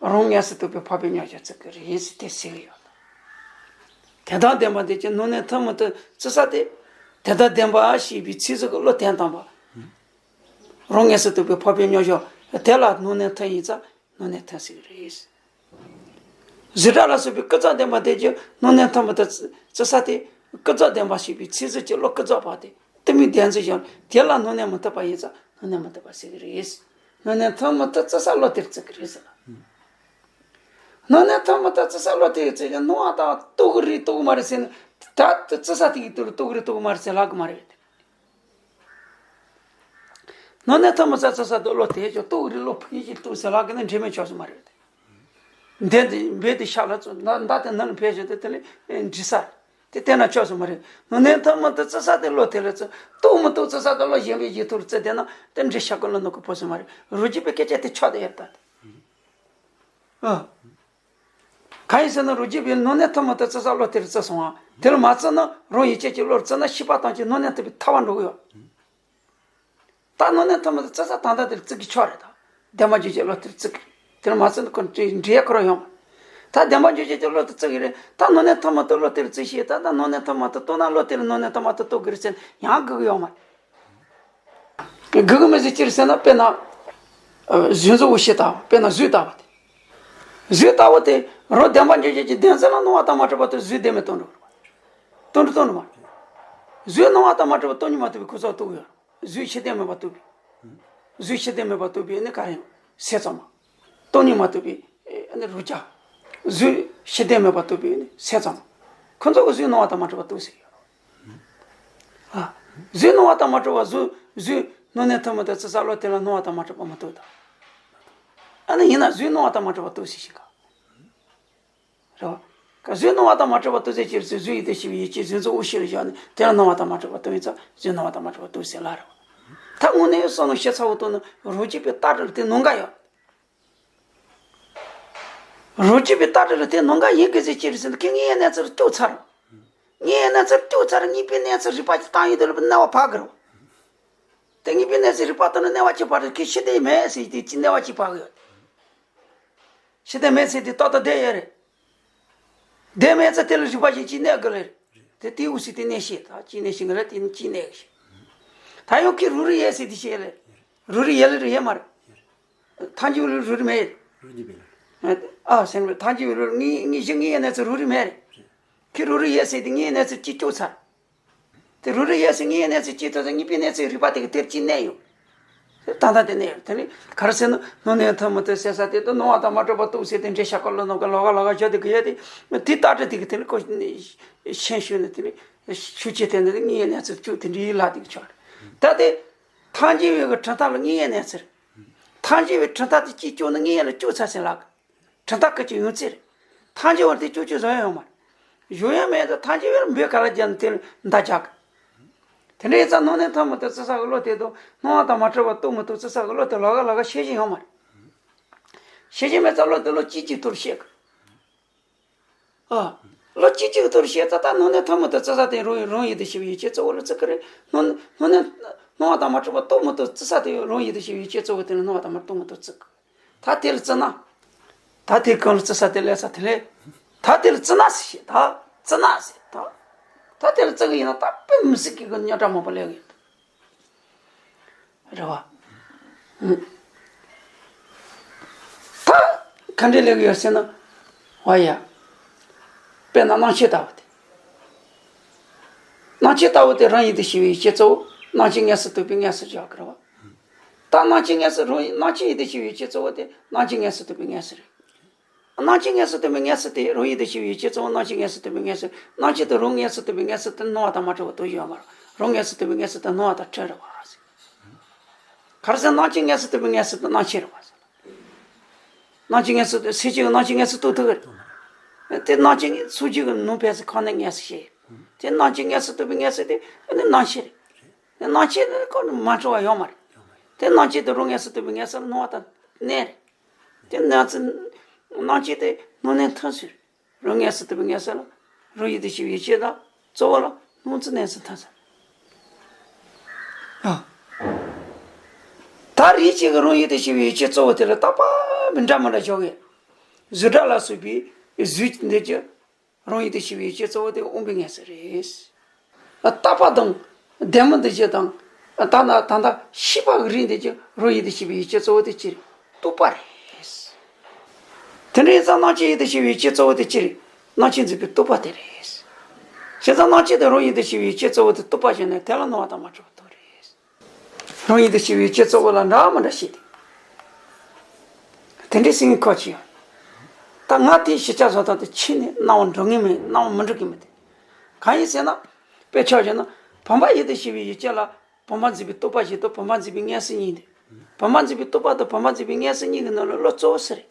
རང་ངེས་སུ་རྟོགས་པའི་འཕགས་པའི་མཉམ་གཞག་བརྩི་གི་རེད་ཟེར་དེ་ཟེར་གི་ཡོད། དོན་དམ་བདེན་པ་འདོད་ཀྱི་སྣང་བརྙན་ཐིབས་མི་ཐིབས་བརྩི་ས་དེ། དོན་དམ་བདེན་པ་ཞེས་པའི་ཚིག་ཟིག་གི་བློ་དོན་དམ་པ། རང་ངེས་སུ་རྟོགས་པའི་འཕགས་པའི་མཉམ་གཞག་དེ་ལ་སྣང་བརྙན་ཐིབས་ཡིན་ཙང་སྣང་བརྙན་ཐིབས་ཟེར་གི་རེད། གཟུགས་སྒྲ་ལ་སོགས་པའི་ཀུན་རྫོབ་བདེན་པ་འདོད་ཀྱི་སྣང་བརྙན་ཐིབས་མི་ཐིབས་བརྩི་ས་དེ། ཀུན་རྫོབ་བདེན་པ་ཞེས་པའི་ཚིག་ཟིག་གི་བློ་ཀུན་རྫོབ་པ་དེ་གཏི་མུག་བདེན་འཛིན་བཞག་དེ་ལ་སྣང་བརྙན་མི་ཐིབས་པ་ཡིན་ཙང་སྣང་བརྙན་མི་ཐིབས་པ་ཟེར་གི་རེད། སྣང་བརྙན་ཐིབས་མི་ཐིབས་བརྩི་ས་བློ་དེར་བརྩི་གི་རེད་ཟེར་ལ། སྣང་བརྙན་ཐིབས་མི་ཐིབས་བརྩི་ས་བློ་དེར་བརྩི་ཀྱང་སྣང་བ་དང་རྟོགས་གི་རེད་རྟོགས་གི་མ་རེད་ཟེར་ན། ད་དེ་བརྩི་ས་དེ་གི་དེ་ལ་རྟོགས་གི་རེད་རྟོགས་གི་མ་རེད་ཟེར་ལབ་གི་མ་རེད། སྣང་བརྙན་ཐིབས་མི་ཐིབས་བརྩི་ས་དེ་བློ་དེ་ཀྱང་རྟོགས་གི་རེད་བློ་ཕུགས་ཀྱི་རྟོགས་ཟེར་ལབ་གི་ན་འབྲེལ་མེད་ཆགས་སུ་མ་རེད། འདི་འདི་འབད་དེ་ཤ་ལ་ཚོ་མདའ་མདའ་དེ་ནང་ལ་ཕེབས་བྱས་ཏེ་དེ་ལས་འདྲི་ས་རེད། དེ་བལྟས་ན་ཆགས་སུ་མ་རེད། སྣང་བརྙན་ཐིབས་མི་ཐིབས་བརྩི་ས་དེ་བློ་དེ་ལ་བརྩི། རྟོགས་མི་རྟོགས་བརྩི་ས་དེ་བློ་གཞན་པའི་གཞན་ཐོག་ལ་བརྩི་བསྡད་ན་དེ་འདྲི་ཤ་ཀུན་ལ་ནོར་གི་ཕོ་སུ་མ་རེད། རུ་སྐྱེས་པའི་སྐད་ཆ་དེ་ཆགས་དེ་ཡར་ལྟ་དེ། ཨ། གང་ཡིན་ཟེར་ན་རུ་སྐྱེས་པའི་སྣང་བརྙན་ཐིབས་མི་ཐིབས་བརྩི་ས་བློ་དེར་བརྩི་སོང་ང་། དེ་ལ་མ་བརྩི་ན་རང་ཡུལ་ཅན་གྱི་བློར་བརྩི་ན་ཤེས་པ་དང་གཅིག་སྣང་བརྙན་ཐིབས་པའི་ཐལ་བ་འགྲོ་གི་ཡོད། ད་སྣང་བརྙན་ཐིབས་མི་ཐིབས་བརྩི་ས་ད་ལྟ་དེར་བརྩི་གི་ཆོག་རེད་ད། བདེན་པ་འཇོག་བྱེད་བློ་དེར་བརྩི་གི་རེད། དེ་ལ་མ་བརྩི་ན་ཁོ་འདྲི་ཡ་ཁོ་རང་ཡོང་མ་རེད། ད་བདེན་པ་འཇོག་བྱེད་ཀྱི་བློ་དེར་བརྩི་གི་རེད། ད་སྣང་བརྙན་ཐིབས་མི་ཐིབས་བློ་དེར་བརྩི་ཞེས་ད་ལྟ་སྣང་བརྙན་ཐིབས་མི་ཐིབས་རྟོགས་ན་བློ་དེ་ལ་སྣང་བརྙན་ཐིབས་མི་ཐིབས་རྟོགས་གི་རེད་ཟེར་ན་ཡང་དགོས་གི་ཡོད་མ་རེད། དགོས་གི་མེད་ཟེར་ཅི་རེད་ཟེར་ན་དཔེར་ན། གཟུགས་འཛིན་འོ་ཤེས་ལྟ་བུ་དཔེར་ན་གཟུགས་ལྟ་བུ་དེ། གཟུགས་ལྟ་བུ་དེ་རང་བདེན་པ་འཇོག་བྱེད་ཀྱི་བདེན་འཛིན་ལ་སྣང་བ་དང་མ་གྲུབ་པ་དེ་གཟུགས་བདེན་མེད་རྟོགས་འགྲོ་གི་རེད་པ། རྟོགས་འགྲོ་རྟོགས་འགྲོ་མ་རེད། གཟུགས་སྣང་བ་དང་མ་གྲུབ་པ་རྟོགས་ཉིད་མ་རྟོགས་པའི་ཁོ་ཚོ་རྟོགས་ཡོད། གཟུགས་ཤེས་ལྡན་མེད་པ་རྟོགས་པའི། གཟུགས་ཤེས་ལྡན་མེད་པ་རྟོགས་པའི་ནི་ག་རེ་ཡང་སེམས་ཙམ་མ། སྟོང་ཉིད་མ་རྟོགས་པའི་ཨ་ནི་རུ་ཅག་གཟུགས་ཤེས་ལྡན་མེད་པ་རྟོགས་པའི་ནི་སེམས་ཙམ་མ། ཁོ་ཚོ་གི་གཟུགས་སྣང་བ་དང་མ་གྲུབ་པ་རྟོགས་ཟེར་ཡོད། ཨ། གཟུགས་སྣང་བ་དང་མ་གྲུབ་པ་གཟུགས་གཟུགས་སྣང་བརྙན་ཐིབས་མི་ཐིབས་བརྩི་ས་བློ་དེ་ལ་སྣང་བ་དང་མ་གྲུབ་པ་མི་རྟོགས་དང་། ཨ་ནི་ཡིན་ན་གཟུགས་སྣང་བ་དང་མ་གྲུབ་པ་རྟོགས་ཟེར་ཞིག་ག་རེད་བ། གཟུགས་སྣང་བ་དང་མ་གྲུབ་པ་རྟོགས་ཟེར་ཅི་རེད་ཟེར་གཟུགས་ཡིད་དུ་ཤེས་པའི་ཡུལ་ཅན་གཟུགས་འཛིན་འོ་ཤེས་ལ་བཞག་ནས་དེ་ལ་སྣང་བ་དང་མ་གྲུབ་པ་རྟོགས་ཡིན་ཙང་གཟུགས་སྣང་བ་དང་མ་གྲུབ་པ་རྟོགས་ཟེར་ལ་རེད་བ། ད་དངོས་གནས་བསམ་བློ་ཞིབ་ཚགས་པོ་བཏང་ན་རང་རྒྱུད་པའི་ལྟ་གྲུབ་དེ་ནང་འགལ་ཡོད། རང་རྒྱུད་པའི་ལྟ་གྲུབ་དེ་ནང་འགལ་ཡིན་དགོས་ཟེར་ཅི་རེད་ཟེར་ན་ཁྱེད་དངོས་ཡོད་གནས་ཚུལ་བཅུག་ཚར། དངོས་ཡོད་གནས་ཚུལ་བཅུག་ཚར་དངོས་པོའི་གནས་ཚུལ་རིག་པ་ཅིག་བཏང་ཡོད་དེ་ལ་གནས་པ་བག་གི་རེད་བ། དེ་དངོས་པོའི་གནས་ཚུལ་རིག་པ་བཏང་ན་གནས་པ་ཅིག་བག་རེད་ཁྱེད་ཤེས་ལྡན་མེད་ཟེར་དེ་ཅི་གནས་པ་ཅིག་བག་གི་ཡོད། ཤེས་ལྡན་མེད་ཟེར་དེ་ཏག་ཏག་བསྡད་ཡོད་རེད། བསྡད་མེད་ཙང་དེ་ལ་རིག་པ་ཞིག་ཅིག་གནས་དགོས་རེད། དེ་དེའི་འོད་ཟེར་དེ་གནས་ཤེས་ད་ཅིག་གནས་ཤེས་གི་རེད་དེ་ནི་ཅིག་གནས་གི་ཤེས། ད་ཡང་ཁྱེད་རང་རིག་ཡོད་ཟེར་དེ་ཤེས་རེད། རང་རིག་ཡོད་ལེ་རེད་ཡོད་མ་རེད། ཐལ་འགྱུར་བའི་ལུགས་རང་རིག་མེད། རང་རིག་མེད་ལ། ཨ་ཟེར་ན་ཐལ་འགྱུར་བའི་ལུགས་ལ་དངོས་དངོས་གཞི་དངོས་ཡོད་གནས་ཚུལ་རང་རིག་མེད་རེད། ཁྱེད་རང་རིག་ཡོད་ཟེར་དེ་དངོས་ཡོད་གནས་ཚུལ་ཅིག་བཅུག་ཚར། དེ་རང་རིག་ཡོད་ཟེར་དངོས་ཡོད་གནས་ཚུལ་ཅིག་ཐོབ་ཚར་དངོས་པོའི་གནས་ཚུལ་རིག་པ་དེ་གི་དེར་ཅིག་གནས་ཡོད། ད་ལྟ་དེ་གནས་ཡོད་དེ་ནི་ག་རེ་ཟེར་ན་སྣང་བརྙན་ཐིབས་མི་ཐིབས་ཟེར་ས་དེ་དུ་སྣང་བ་དང་མ་གྲུབ་པ་རྟོགས་ཟེར་དེ་འདྲའི་ཤ་ཀ་ལོ་ནོ་ཀ་ལོ་ག་ལོ་ག་བཞག་དེ་གི་ཡོད་དེ། དེ་ལྟ་གྲུབ་དེ་གི་དེ་ནི་ཁོ་ཤེས་ཤུལ་ནས་དེ་ནི་ཤུགས་ཆེ་དེ་ནི་དངོས་ཡོད་གནས་ཚུལ་བཅུག་དེ་འདྲའི་ལ་དེ་གི་ཆོག་རེད། ད་དེ་ཐལ་འགྱུར་བའི་གི་གྲུབ་མཐའ་ལ་དངོས་ཡོད་གནས་ཚུལ། ཐལ་འགྱུར་བའི་གྲུབ་མཐའ་དེ་གཅིག་བཅུག་ན་དངོས་ཡོད་ལ་བཅུག་ཚར་ཟེར་ལ། གྲུབ་མཐའ་སྐད་ཅིག་ཡོང་ཚེ་རེད། ཐལ་འགྱུར་བ་དེ་བཅུག་བཅུག་བཟོ་ཡ་ཡོད་མ་རེད། གཞུང་ཡང་མེད་དུ་ཐལ་འགྱུར་བའི་འབོད་ག་ལ་རྒྱབ་ནས་དེ་ལ་མདའ་རྒྱག་གི། དེ་འདྲ་ཡིན་ཙང་སྣང་བརྙན་ཐིབས་མི་ཐིབས་བརྩི་ས་གི་བློ་དེ་དང་སྣང་བ་དང་མ་གྲུབ་པ་རྟོགས་མི་རྟོགས་བརྩི་ས་གི་བློ་དེ་ལོགས་ཀ་ལོགས་ཀ་ཤེས་བཞིན་ཡོད་མ་རེད། ཤེས་བཞིན་མེད་ཙང་བློ་དེ་བློ་གཅིག་གཅིག་ཐོག་ཤེས་གི། ཨ། བློ་གཅིག་གཅིག་ཐོག་ཤེས་ཙང་ད་སྣང་བརྙན་ཐིབས་མི་ཐིབས་བརྩི་ས་དེ་རང་རང་ཡུལ་དུ་ཤེས་པའི་ཡུལ་ཅན་གཙོ་བོ་ལ་བརྩི་གི་རེད། སྣང་སྣང་བརྙན་སྣང་བ་དང་མ་གྲུབ་པ་རྟོགས་མི་རྟོགས་བརྩི་ས་དེ་རང་ཡུལ་དུ་ཤེས་པའི་ཡུལ་ཅན་གཙོ་བོ་དེ་ལ་སྣང་བ་དང་མ་རྟོགས་མི་རྟོགས་བརྩི་གི། ད་དེ་ལ་བརྩི་ན། ད་དེ་གང་ལ་བརྩི་ས་དེ་ལས་ས་དེ་ལས། ད་དེ་ལ་བརྩི་ན་ཟེར་ཞེས་ད་བརྩི་ན་ཟེར་ད། ད་དེ་ལ་བརྩི་གི་ཡིན་ན་ད་དཔེ་མི་སྲིད་ཀྱི་གི་རྙོག་དྲ་མང་པོ་སླེབས་ཡོད། རེད་བ། ད་ག་འདྲས་སླེབས་ཡོད་ཟེར་ན། བ་ཡ། དཔེར་ན་སྣང་མཆེད་ལྟ་བུ་དེ། སྣང་མཆེད་ལྟ་བུ་དེ་རང་ཡུལ་དུ་ཤེས་པའི་ཡུལ་ཅན་གཙོ་བོ་སྣང་མཆེད་དངོས་སུ་རྟོགས་པའི་དངོས་སུ་བཞག་གི་རེད་བ། ད་སྣང་མཆེད་དངོས་སུ་རང་ཡུལ་སྣང་མཆེད་ཡུལ་དུ་ཤེས་པའི་ཡུལ་ཅན་གཙོ་བོ་དེ་སྣང་མཆེད་དངོས་སུ་རྟོགས་པའི་དངོས་སུ་རེད། སྣང་ཆས་ངེས་སུ་ཐོན་པའི་ངེས་སུ་དེ་རང་ཡུལ་དུ་ཤེས་པའི་ཡུལ་ཅན་གཙོ་བོ་སྣང་ཆས་ངེས་སུ་ཐོན་པའི་ངེས་སུ། སྣང་ཆས་དེ་རང་ངེས་སུ་ཐོན་པའི་ངེས་སུ་དེ་སྣང་བ་དང་མ་བྲལ་བ་དོ་ཡོད་མ་རེད། རང་ངེས་སུ་ཐོན་པའི་ངེས་སུ་དེ་སྣང་བ་དང་བྲལ་རེད་བ། ག་རེ་ཟེར། སྣང་ཆས་ངེས་སུ་ཐོན་པའི་ངེས་སུ་དེ་སྣང་ཆས་རེད་བ། སྣང་ཆས་ངེས་སུ་དེ་སེམས་ཅན་གྱི་སྣང་ཆས་ངེས་སུ་ཐོན་ཐུབ་ཀྱི་རེད། དེ་སྣང་ཆས་སོ་སོ་གི་ནང་ཕན་ཚུན་ཁོ་ནས་ངེས་སུ་ཤེས། དེ་སྣང་ཆས་ངེས་སུ་ཐོན་པའི་ངེས་སུ་དེ་ནི་སྣང་ཆས་རེད། དེ་སྣང་ཆས་དེ་ཁོ་ནས་མ་བྲལ་བ་ཡོད་མ་རེད། དེ་སྣང་ཆས་དེ་རང་ངེས་སུ་ཐོན་པའི་ངེས་སུ་ལ་སྣང་བ་དང་གནས་རེད། དེ་སྣང་ཚུལ་སྣང་ཆས་དེ་སྣང་གནས་མཐུན་ཚུལ། རང་ངེས་སུ་ཐོན་པའི་ངེས་སུ་ལ་རང་ཡུལ་དུ་ཤེས་པའི་ཡུལ་ཅན་དང་གཙོ་བོ་ལ་སྣང་ཚུལ་གནས་ཚུལ་མཐུན་ཚུལ། ཨ། ད་རེས་ཅིག་གི་རང་ཡུལ་དུ་ཤེས་པའི་ཡུལ་ཅན་གཙོ་བོ་དེ་ལ་རྟག་པ་མི་འདྲ་མི་འདྲ་བཞག་གི། གཟུགས་སྒྲ་ལ་སོགས་པའི་གཟུགས་འདི་ཀྱི་རང་ཡུལ་དུ་ཤེས་པའི་ཡུལ་ཅན་གཙོ་བོ་དེ་དབང་པོའི་ངེས་སུ་རེད། རྟག་པ་དང་ལྡན་མིན་འདུ་བྱེད་དང་། ད་ན་ད་ལྟ་ཤེས་པ་གི་རིགས་འདི་ཀྱི་རང་ཡུལ་དུ་ཤེས་པའི་ཡུལ་ཅན་གཙོ་བོ་དེ་ཅི་རེད། རྟོག་པ་རེད། དེ་འདྲ་ཡིན་ཙང་སྣང་ཆས་ཡུལ་དུ་ཤེས་པའི་ཡུལ་ཅན་གཙོ་བོ་དེ་ཅི་རེད། སྣང་ཆས་འཛིན་པའི་རྟོག་པ་དེ་རེད། བྱས་ཙང་སྣང་ཆས་དེ་རང་ཡུལ་དུ་ཤེས་པའི་ཡུལ་ཅན་གཙོ་བོ་དེ་རྟོག་པ་བྱས་ནས་དེ་ལ་སྣང་བ་དང་མ་བྲལ་བ་དེ་རེད། རང་ཡུལ་དུ་ཤེས་པའི་ཡུལ་ཅན་གཙོ་བོ་ལ་འདྲ་མི་འདྲ་ཤེས་ཏེ། དེ་འདྲའི་སེམས་ཁོ་ཅི་ཡང་། ད་ང་དེའི་ཤེས་བྱ་བཟོ་སྟངས་དེ་ཕྱི་ནས་སྣང་བ་འགྲོ་ངེས་མེད། སྣང་བ་མི་འགྲོ་གི་མེད་དེ། གང་ཡིན་ཟེར་ན། དཔེ་ཆ་བཞག་ན། བུམ་པ་ཡུལ་དུ་ཤེས་པའི་ཡུལ་ཅན་ལ་བུམ་པ་འཛིན་པའི་རྟོག་པ་བཞི་དང་བུམ་པ་འཛིན་པའི་ངེས་སུ་གཉིས་འདུག་བུམ་པ་འཛིན་པའི་རྟོག་པ་དང་བུམ་པ་འཛིན་པའི་ངེས་སུ་གཉིས་ཀྱི་ནང་ལ་བློ་གཙོ་བོ་སུ་རེད།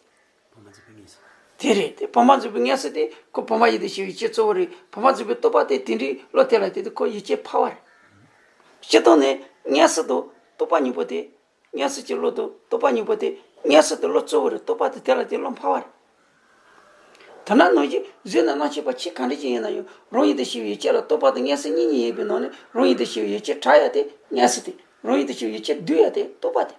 དེ་རེད། དེ་བུམ་པ་འཛིན་པའི་ངེས་སུ་དེ་ཁོ་བུམ་པ་ཡུལ་དུ་ཤེས་པའི་ཡུལ་ཅན་གཙོ་བོ་རེད། བུམ་པ་འཛིན་པའི་རྟོག་པ་དེ་དེ་འདྲའི་བློ་དེ་ལ་དེ་དེ་ཁོ་ཡུལ་ཅན་འཕགས་པ་རེད། སྤྱིར་བཏང་ནས་ངེས་སུ་དང་རྟོག་པ་གཉིས་པོ་དེ། ངེས་སུ་གྱི་བློ་དང་རྟོག་པ་གཉིས་པོ་དེ། ངེས་སུ་དེ་བློ་གཙོ་བོ་རེད། རྟོག་པ་དེ་དེ་ལ་དེ་བློ་འཕགས་པ་རེད། དེ་ན་ནང་བཞིན་གཟུགས་ནས་སྣང་མཆེད་པ་ཕྱི་ག་འདྲ་ཅིག་ཡིན་ན་ཡང་རང་ཡུལ་དུ་ཤེས་པའི་ཡུལ་ཅན་ལ་རྟོག་པ་དང་ངེས་སུ་གཉིས་གཉིས་ཡིན་པའི་ནང་ནས་རང་ཡུལ་དུ་ཤེས་པའི་ཡུལ་ཅན་བྲལ་ཡ་དེ་ངེས་སུ་དེ། རང་ཡུལ་དུ་ཤེས་པའི་ཡུལ་ཅན་སྡུད་ཡ་དེ་རྟོག་པ་དེ།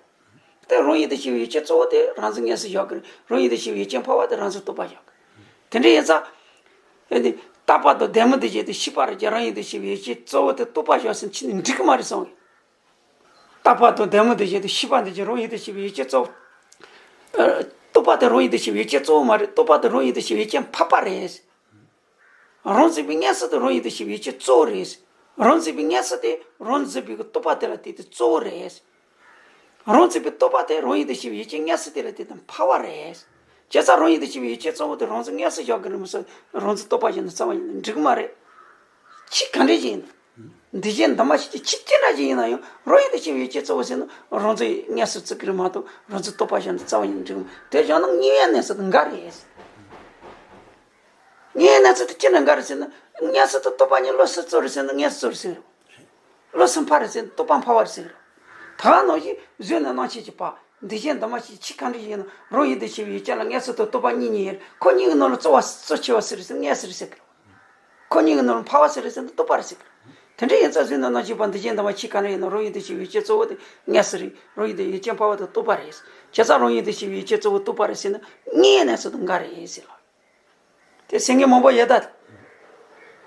དེ་རང་ཡུལ་དུ་ཤེས་པའི་ཡུལ་ཅན་གཙོ་བོ་དེ་རང་འཛིན་ངེས་སུ་བཞག་གི་རེད། རང་ཡུལ་དུ་ཤེས་པའི་ཡུལ་ཅན་འཕགས་པ་དེ་རང་འཛིན་རྟོག་པ་བཞག་གི། དེ་འདྲ་ཡིན་ཙང་། ཨེ་ནི། རྟག་པ་དང་ལྡན་མིན་འདུ་བྱེད་དེ་ཤེས་པ་རེད་ཀྱང་རང་ཡུལ་དུ་ཤེས་པའི་ཡུལ་ཅན་གཙོ་བོ་དེ་རྟོག་པ་བཞག་ཟིན་ཕྱིན་ནས་འགྲིག་གི་མ་རེད་གསུང་གི། རྟག་པ་དང་ལྡན་མིན་འདུ་བྱེད་དེ་ཤེས་པ་འདུ་བྱེད་རང་ཡུལ་དུ་ཤེས་པའི་ཡུལ་ཅན་གཙོ་བོ། ཨ། རྟོག་པ་དེ་རང་ཡུལ་དུ་ཤེས་པའི་ཡུལ་ཅན་གཙོ་བོ་མ་རེད། རྟོག་པ་དེ་རང་ཡུལ་དུ་ཤེས་པའི་ཡུལ་ཅན་འཕགས་པ་རེད། རང་འཛིན་པའི་ངེས་སུ་དེ་རང་ཡུལ་དུ་ཤེས་པའི་ཡུལ་ཅན་གཙོ་བོ་རེད། རང་འཛིན་པའི་ངེས་སུ་དེ་རང་འཛིན་པའི་རྟོག་པ་དེ་ལ་དེ་དེ་གཙོ་བོ་རེད། རང་འཛིན་པའི་རྟོག་པ་དེ་རང་ཡུལ་དུ་ཤེས་པའི་ཡུལ་ཅན་ངེས་སུ་དེ་ལ་དེ་དེ་འཕགས་པ་རེད། བྱས་ཙང་རང་ཡུལ་དུ་ཤེས་པའི་ཡུལ་ཅན་གཙོ་བོ་དེ་རང་འཛིན་ངེས་སུ་བཞག་གི་རེད་མི་སྲིད། རང་འཛིན་རྟོག་པ་བཞག་ན་རྩ་བ་ཉིད་ནས་འགྲིག་གི་མ་རེད། ཕྱི་ག་འདྲ་ཅིག་ཡིན་ན། འདུ་བྱེད་འདུས་མ་བྱས་ཀྱི་ཕྱི་ཅི་འདྲ་ཅིག་ཡིན་ན་ཡང་རང་ཡུལ་དུ་ཤེས་པའི་ཡུལ་ཅན་གཙོ་བོ་ཟེར་ན་རང་འཛིན་ངེས་སུ་བརྩི་གི་རེད་མ་གཏོགས་རང་འཛིན་རྟོག་པ་བཞག་ན་རྩ་བ་ཉིད་ནས་འགྲིག་གི་མ་རེད། དེ་བཞག་ན་དངོས་ཡོད་གནས་ཚུལ་དང་འགལ་རེད། དངོས་ཡོད་གནས་ཚུལ་དེ་ཅི་ལ་འགལ་རེད་ཟེར་ན། ངེས་སུ་དང་རྟོག་པ་གཉིས་བློ་སུ་གཙོ་རེད་ཟེར་ན་ངེས་སུ་གཙོ་རེད་ཟེར་གི་རེད། བློ་སུ་འཕགས་རེད་ཟེར་ན་རྟོག་པ་འཕགས་པ་རེད་ཟེར་གི་རེད། ད་ག་ནང་བཞིན་གཟུགས་ནས་སྣང་མཆེད་ཀྱི་བར། འདུ་བྱེད་འདུས་མ་བྱས་ཕྱི་ག་འདྲ་ཡིན་ན་རང་ཡུལ་དུ་ཤེས་པའི་ཡུལ་ཅན་ལ་ངེས་སུ་དང་རྟོག་པ་གཉིས་གཉིས་ཡིན། ཁོ་གཉིས་ཀྱི་ནང་ལ་གཙོ་བོ་གཙོ་ཆེ་བ་སུ་རེད་ཟེར་ན་ངེས་སུ་རེད་ཟེར་གི་རེད། ཁོ་གཉིས་ཀྱི་ནང་ལ་འཕགས་པ་སུ་རེད་ཟེར་ན་རྟོག་པ་རེད་ཟེར་གི་རེད། དེ་འདྲ་ཡིན་ཙང་གཟུགས་ནས་སྣང་མཆེད་པ་འདུ་བྱེད་འདུས་མ་བྱས་ཕྱི་ག་འདྲ་ཡིན་ན་རང་ཡུལ་དུ་ཤེས་པའི་ཡུལ་ཅན་གཙོ་བོ་དེ་ངེས་སུ་རེད། རང་ཡུལ་དུ་ཡུལ་ཅན་འཕགས་པ་དང་རྟོག་པ་རེད། བྱས་ཙང་རང་ཡུལ་དུ་ཤེས་པའི་ཡུལ་ཅན་གཙོ་བོ་རྟོག་པ་རེད་ཟེར་ན་དངོས་ཡོད་གནས་ཚུལ་དང་འགལ་རེད་ཟེར་ལ། དེ་སེང་གེ་མང་པོ་ཡོད་ད།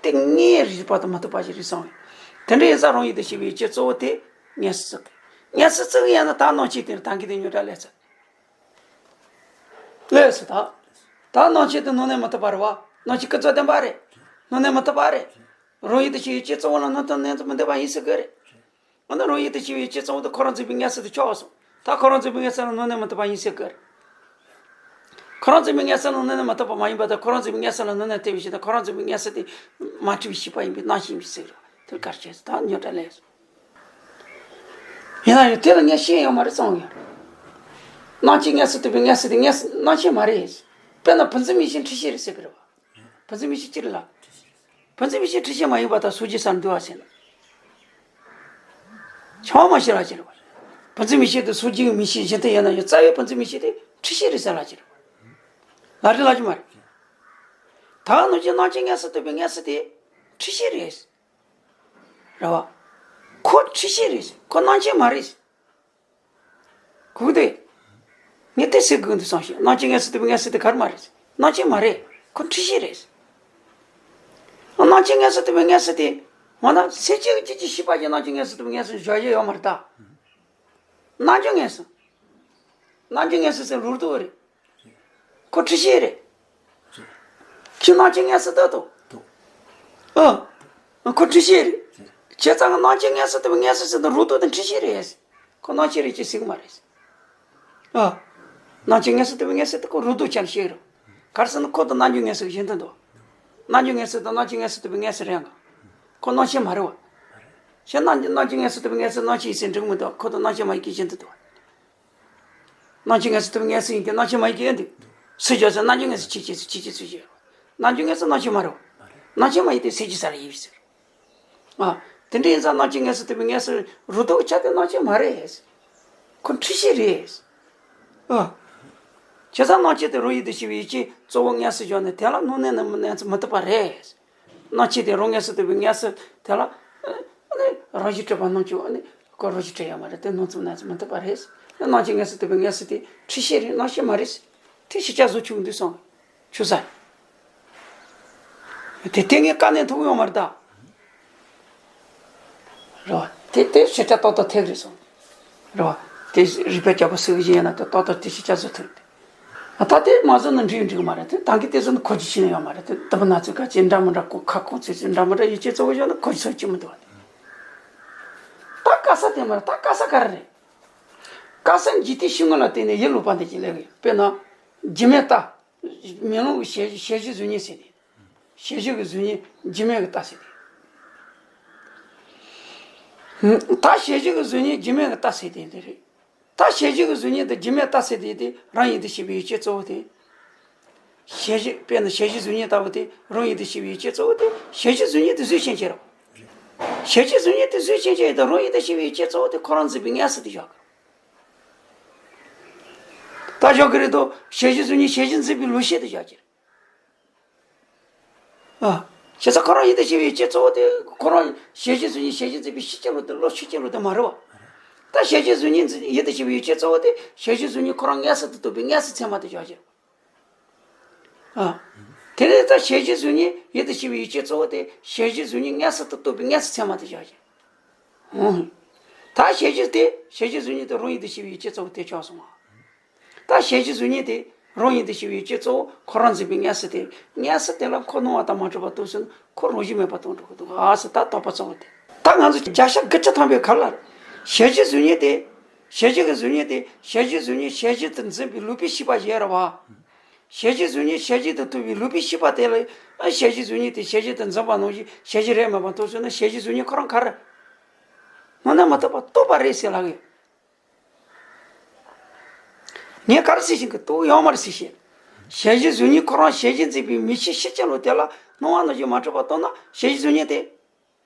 དེ་དངོས་ཡོད་རིག་པ་དང་མི་མཐུན་པ་ཞིག་རེད་གསུངས་པས། དེ་འདྲ་ཡིན་ཙང་རང་ཡུལ་དུ་ཤེས་པའི་ཡུལ་ཅན་གཙོ་བོ་དེ་ངེས་སུ་བརྩི་གི། ངེས་སུ་བརྩི་གི་ཡིན་ན་ད་སྣང་མཆེད་དེར་ད་གིན་དེ་རྙོག་དྲ་སླེབས་ཚར། སླེབས་སོང་ད། ད་སྣང་མཆེད་དེ་སྣང་གནས་མི་མཐུན་པ་རེད་བ། སྣང་མཆེད་ཀུན་རྫོབ་བདེན་པ་རེད། སྣང་གནས་མི་མཐུན་པ་རེད། རང་ཡུལ་དུ་ཤེས་པའི་ཡུལ་ཅན་གཙོ་བོ་ལ་སྣང་དང་གནས་ཚུལ་མི་ལྡན་པ་ཡིན་སྲིད་གི་རེད། འོ་ན་རང་ཡུལ་དུ་ཤེས་པའི་ཡུལ་ཅན་གཙོ་བོ་དེ་ཁོ་རང་འཛིན་པའི་ངེས་སུ་དེ་ཆགས་སོང་། ད་ཁོ་རང་འཛིན་པའི་ངེས་སུ་ལ་སྣང་གནས་མི་མཐུན་པ་ཡིན་སྲིད་གི་རེད། ཁོ་རང་འཛིན་པའི་ངེས་སུ་ལ་སྣང་གནས་མི་མཐུན་པ་མ་ཡིན་པ་དང་། ཁོ་རང་འཛིན་པའི་ངེས་སུ་ལ་སྣང་གནས་ཐེབས་པའི་ཕྱིར་དུ་ཁོ་རང་འཛིན་པའི་ངེས་སུ་དེ་མ་འཁྲུལ་བའི་ཤེས་པ་ཡིན་པས་སྣང་ཤེས་ཡིན་པས་སྲིད་གི་རེད། དེ་གར་བྱས་སོང་། ད་རྙོག་དྲ་སླེབས་སོང་། ཡིན་ན་ཡང་དེ་ལ་ངས་ཤེས་ཡོད་མ་རེད་གསུངས་ཡོད། སྣང་མཆེད་ངེས་སུ་ཐོན་པའི་ངེས་སུ་དེ་ངེས་སུ་སྣང་མཆེད་མ་རེད། དཔེར་ན་བུམ་འཛིན་མིག་ཤེས་འཁྲུལ་ཤེས་རེད་ཟེར་གི་རེད་བ། བུམ་འཛིན་མིག་ཤེས་ཅི་རེད་ལ། བུམ་འཛིན་མིག་ཤེས་འཁྲུལ་ཤེས་མ་ཡིན་པ་དང་སོ་སྐྱེའི་སར་འདུ་བ་ཟེར་ན། ཆ་མ་ཤེས་ལ་ཅི་རེད་བ། བུམ་འཛིན་མིག་ཤེས་དེ་སོ་སྐྱེའི་མིག་ཤེས་གཞན་དུ་ཡོད་ན་ཡང་རྩ་བའི་བུམ་འཛིན་མིག་ཤེས་དེ་འཁྲུལ་ཤེས་རེད་ཟེར་ལ་ཅི་རེད་བ། ལ་རེ་ལ་ཅི་མ་རེད། ད་ག་ནང་བཞིན་སྣང་མཆེད་ངེས་སུ་ཐོན་པའི་ངེས་སུ་དེ་འཁྲུལ་ཤེས་རེད། རེད་བ། ཁོ་འཁྲུལ་ཤེས་རེད། ཁོ་སྣང་མཆེད་མ་རེད། གུག་སྟེ། ངས་དེ་ཟེར་དགོས་འདུག་བསམ་ཞིང་། སྣང་མཆེད་ངེས་སུ་ཐོན་པའི་ངེས་སུ་དེ་ག་རེ་མ་རེད། སྣང་མཆེད་མ་རེད། ཁོ་འཁྲུལ་ཤེས་རེད། སྣང་མཆེད་ངེས་སུ་ཐོན་པའི་ངེས་སུ་དེ། འོ་ན་སེམས་ཅན་གྱི་སྐྱེ་མཆེད་ཤེས་པ་ཅན་སྣང་མཆེད་ངེས་སུ་ཐོན་པའི་ངེས་སུ་བཞག་ཡས་ཡོད་མ་རེད་ད། རྣམ་འགྱུར་ངེས་སུ། རྣམ་འགྱུར་ངེས་སུ་ཟེར་ལུགས་ལྡོག་རེད། ཁོ་འཁྲུལ་ཤེས་རེད། ཁྱོད་སྣང་མཆེད་ངེས་སུ་ལྡོག་ཏོ། ལྡོག་ཨ། ཁོ་འཁྲུལ་ཤེས་རེད། བྱས་ཙང་སྣང་མཆེད་ངེས་སུ་ཐོན་པའི་ངེས་སུ་ཟེར་དུས་ལུགས་ལྡོག་དེ་འཁྲུལ་ཤེས་རེད། ཁོ་སྣང་མཆེད་རེད་ཅེས་ཟེར་གི་མ་རེད། ཨ། སྣང་མཆེད་ངེས་སུ་ཐོན་པའི་ངེས་སུ་དེ་ཁོ་ལུགས་ལྡོག་ཅན་ཤེས་རེད། ག་རེ་ཟེར་ན་ཁོ་དང་རྣམ་འགྱུར་མངོན་སུམ་གཞན་དུ་འདུག་རྣམ་འགྱུར་མངོན་སུམ་དང་རྣམ་མཁྱེན་མངོན་སུམ་དུ་བའི་མངོན་སུམ་རེད་ཡང་། ཁོ་རྣམ་མཁྱེན་མ་རེད་བ། ཞེས་རྣམ་རྣམ་མཁྱེན་མངོན་སུམ་དུ་བའི་མངོན་སུམ་རྣམ་མཁྱེན་ཡིན་ཟེར་འགྲིག་མི་འདུག་ཁོ་དང་རྣམ་མཁྱེན་མ་ཡིན་གྱི་གཞན་དུ་འདུག་རྣམ་མཁྱེན་མངོན་སུམ་དུ་བའི་མངོན་སུམ་ཡིན་གྱི་རྣམ་མཁྱེན་མ་ཡིན་གྱི་ཡོད་འདུག་སུ་བརྗོད་ཟེར་རྣམ་འགྱུར་མངོན་སུམ་ཆོས་ཅན་ཟེར་ཆོས་ཅན་སུ་བརྗོད། རྣམ་འགྱུར་མངོན་སུམ་རྣམ་མཁྱེན་མ་རེད་བ། རྣམ་མཁྱེན་མ་ཡིན་ཏེ་སེམས་ཀྱི་ས་ལ་ཡོད་ཟེར། ཨ། དེ་འདྲ་ཡིན་ཙང་རྣམ་མཁྱེན་མངོན་སུམ་དུ་བའི་མངོན་སུམ་རུ་དོག་ཆ་དེ་རྣམ་མཁྱེན་མ་རེད། ཁོ་འཁྲུལ་ཤེས་རེད། ཨ། བྱས་ཙང་རྣམ་མཁྱེན་དེ་རང་ཡུལ་དུ་ཤེས་པའི་ཡུལ་ཅན་གཙོ་བོ་མངོན་སུམ་བཞག་ནས་དེ་ལ་སྣང་ནས་ནི་མི་གནས་ཚུལ་མི་ཐུབ་པ་རེད། རྣམ་མཁྱེན་དེ་རང་མངོན་སུམ་དུ་བའི་མངོན་སུམ་དེ་ལ། ཨ་ནི་རང་བཞིན་གྲུབ་པ་སྣང་ཆོས་ཨ་ནི་ཁོ་རང་བཞིན་གྲུབ་ཡོད་མ་རེད་དེ་སྣང་ཚུལ་གནས་ཚུལ་མི་ཐུབ་པ་རེད། རྣམ་མཁྱེན་མངོན་སུམ་དུ་བའི་མངོན་སུམ་དེ་འཁྲུལ་ཤེས་རེད་རྣམ་ཤེས་མ་རེད། དེ་ཤེས་བྱ་བཟོ་ཆོག་འདུག་སོང་། ཆུ་ས། དེ་དེ་ངས་བཀའ་ནས་ཐུག་ཡོང་མ་རེད་ད། རེད་བ། དེ་དེ་ཤེས་བྱ་ཏག་ཏག་ཐེག་རེད་སོང་། རེད་བ། དེ་རིགས་པའི་རྒྱལ་པོ་སུ་གི་ཡིན་ན་དེ་ཏག་ཏག་དེ་ཤེས་བྱ་བཟོ་ཐུབ་དེ། ད་དེ་མ་བཟོ་ན་འགྲིག་འགྲིག་མ་རེད་དེ་ད་གི་དེ་བཟོ་ན་གོ་རྒྱུ་ཤེས་ན་ཡོང་མ་རེད་དེ་དུ་བ་ན་ཚོད་ག་ཅེས་འདྲ་མི་འདྲ་གོ་ཁ་ཁོང་ཚོས་ཚོས་འདྲ་མི་འདྲ་ཡིད་ཆེས་གཙོ་བོ་བཞག་ན་གོ་རྒྱུ་ཚོད་ཅི་མི་འདུག་བ། ད་དཀའ་ས་དེ་མ་རེད་ད་དཀའ་ས་ག་རེ་རེད། དཀའ་ས་འཇིག་རྟེན་ཤེས་ངོ་ལ་བརྟེན་ནས་ཡིད་ལོག་པ་འདི་ཅི་ལས་གི་དཔེར་ན། རྒྱུ་མེད་ལྟ། མེ་ལོང་གི་ཞལ་ཞལ་བཞི་གཟུགས་བརྙན་ཟེར་ཏེ། ཞལ་བཞི་གི་གཟུགས་བརྙན་རྒྱུ་མེད་ཀྱི་ལྟ་ཟེར་ཏེ། ད་ཞལ་བཞི་གི་གཟུགས་བརྙན་རྒྱུ་མེད་ཀྱི་ལྟ་ཟེར་ཏེ་འདི་རེད། ད་ཞལ་བཞི་གི་གཟུགས་བརྙན་དེ་རྒྱུ་མེད་ལྟ་ཟེར་ཏེ་དེ་རང་ཡུལ་དུ་ཤེས་པའི་ཡུལ་ཅན་གཙོ་བོ་དེ། ཞལ་བཞི་དཔེར་ན་ཞལ་བཞི་གཟུགས་བརྙན་ལྟ་བུ་དེ་རང་ཡུལ་དུ་ཤེས་པའི་ཡུལ་ཅན་གཙོ་བོ་དེ་ཞལ་བཞི་གཟུགས་བརྙན་དེ་གཟུགས་ཅན་ཅན་རེད། ཞལ་བཞི་གཟུགས་བརྙན་དེ་གཟུགས་ཅན་ཅན་ཡིན་དུས་རང་ཡུལ་དུ་ཤེས་པའི་ཡུལ་ཅན་གཙོ་བོ་དེ་ཁོ་རང་འཛིན་པའི་མངོན་སུམ་དུ་བཞག་གི་རེད། ད་བཞག་གི་རེད་དོ། ཞལ་བཞི་གཟུགས་བརྙན་ཞལ་བཞི་འཛིན་པའི་ལུགས་ཤེས་དུ་བཞག་གི་རེད། ཨ། བྱས་ཙང་ཁོ་རང་ཡུལ་དུ་ཤེས་པའི་ཡུལ་ཅན་གཙོ་བོ་དེ་ཁོ་རང་ཞལ་བཞི་གཟུགས་བརྙན་ཞལ་བཞི་འཛིན་པའི་ཤེས་བྱེད་ལུགས་དེ་བློ་ཤེས་བྱེད་ལུགས་དེ་མ་རེད་བ། ད་ཞལ་བཞི་གཟུགས་བརྙན་འཛིན་ཡུལ་དུ་ཤེས་པའི་ཡུལ་ཅན་གཙོ་བོ་དེ་ཞལ་བཞི་གཟུགས་བརྙན་ཁོ་རང་མངོན་སུམ་དུ་རྟོགས་པའི་མངོན་སུམ་ཚད་མ་དེ་བཞག་གི་རེད། ཨ། དེ་ནས་ད་ཞལ་བཞི་གཟུགས་བརྙན་ཡུལ་དུ་ཤེས་པའི་ཡུལ་ཅན་གཙོ་བོ་དེ་ཞལ་བཞི་གཟུགས་བརྙན་མངོན་སུམ་དུ་རྟོགས་པའི་མངོན་སུམ་ཚད་མ་དེ་བཞག་གི་རེད། ཨང་། ད་ཞལ་བཞི་སྟེ་ཞལ་བཞི་གཟུགས་བརྙན་དེ་རང་ཡུལ་དུ་ཤེས་པའི་ཡུལ་ཅན་གཙོ་བོ་དེ་ཆགས་སོང་ང་། ད་ཞལ་བཞི་གཟུགས་བརྙན་དེ་རང་ཡུལ་དུ་ཤེས་པའི་ཡུལ་ཅན་གཙོ་བོ་ཁོ་རང་འཛིན་པའི་མངོན་སུམ་དེ་མངོན་སུམ་དེ་ལ་ཁོ་སྣང་བ་དང་མ་གྲུབ་པ་རྟོགས་ཟིན་ན་ཁོ་རང་བཞིན་མེད་པ་རྟོགས་འགྲོ་གི་འདུག་ཨ་ཟེར་ད་དོགས་པ་གཙོ་བོ་དེ། ད་ང་ཚོ་བརྒྱ་ཆ་དགུ་བཅུ་ཐམ་པའི་ག་ལ་ཞལ་བཞི་གཟུགས་བརྙན་དེ། ཞལ་བཞི་གི་གཟུགས་བརྙན་དེ་ཞལ་བཞི་གཟུགས་བརྙན་ཞལ་བཞི་དུ་འཛིན་པའི་ལུགས་པའི་ཤེས་པ་ཞིག་རེད་བ། ཞལ་བཞི་གཟུགས་བརྙན་ཞལ་བཞི་དུ་ཐུག་པའི་ལུགས་པའི་ཤེས་པ་དེ་ལ་ཨ་ཞལ་བཞི་གཟུགས་བརྙན་དེ་ཞལ་བཞི་དུ་འཛིན་པ་ནང་བཞིན་ཞལ་བཞི་རེད་མེད་པ་རྟོགས་ཟིན་ན་ཞལ་བཞི་གཟུགས་བརྙན་ཁོ་རང་ག་རེ། སྣང་ན་མི་ཐུབ་པ་རྟོགས་པ་རེད་ཟེར་ལབ་ཡོད། ངས་ག་རེ་ཟེར་བཞིན་གི་རྟོགས་ཡོད་མ་རེད་ཟེར་བཤད། ཞལ་བཞི་གཟུགས་བརྙན་ཁོ་རང་ཞལ་བཞི་འཛིན་པའི་མིག་ཤེས་ཤེས་བྱ་ལུགས་དེ་ལ་སྣང་བ་ནང་བཞིན་མ་གྲུབ་པ་རྟོགས་ན་ཞལ་བཞི་གཟུགས་བརྙན་དེ།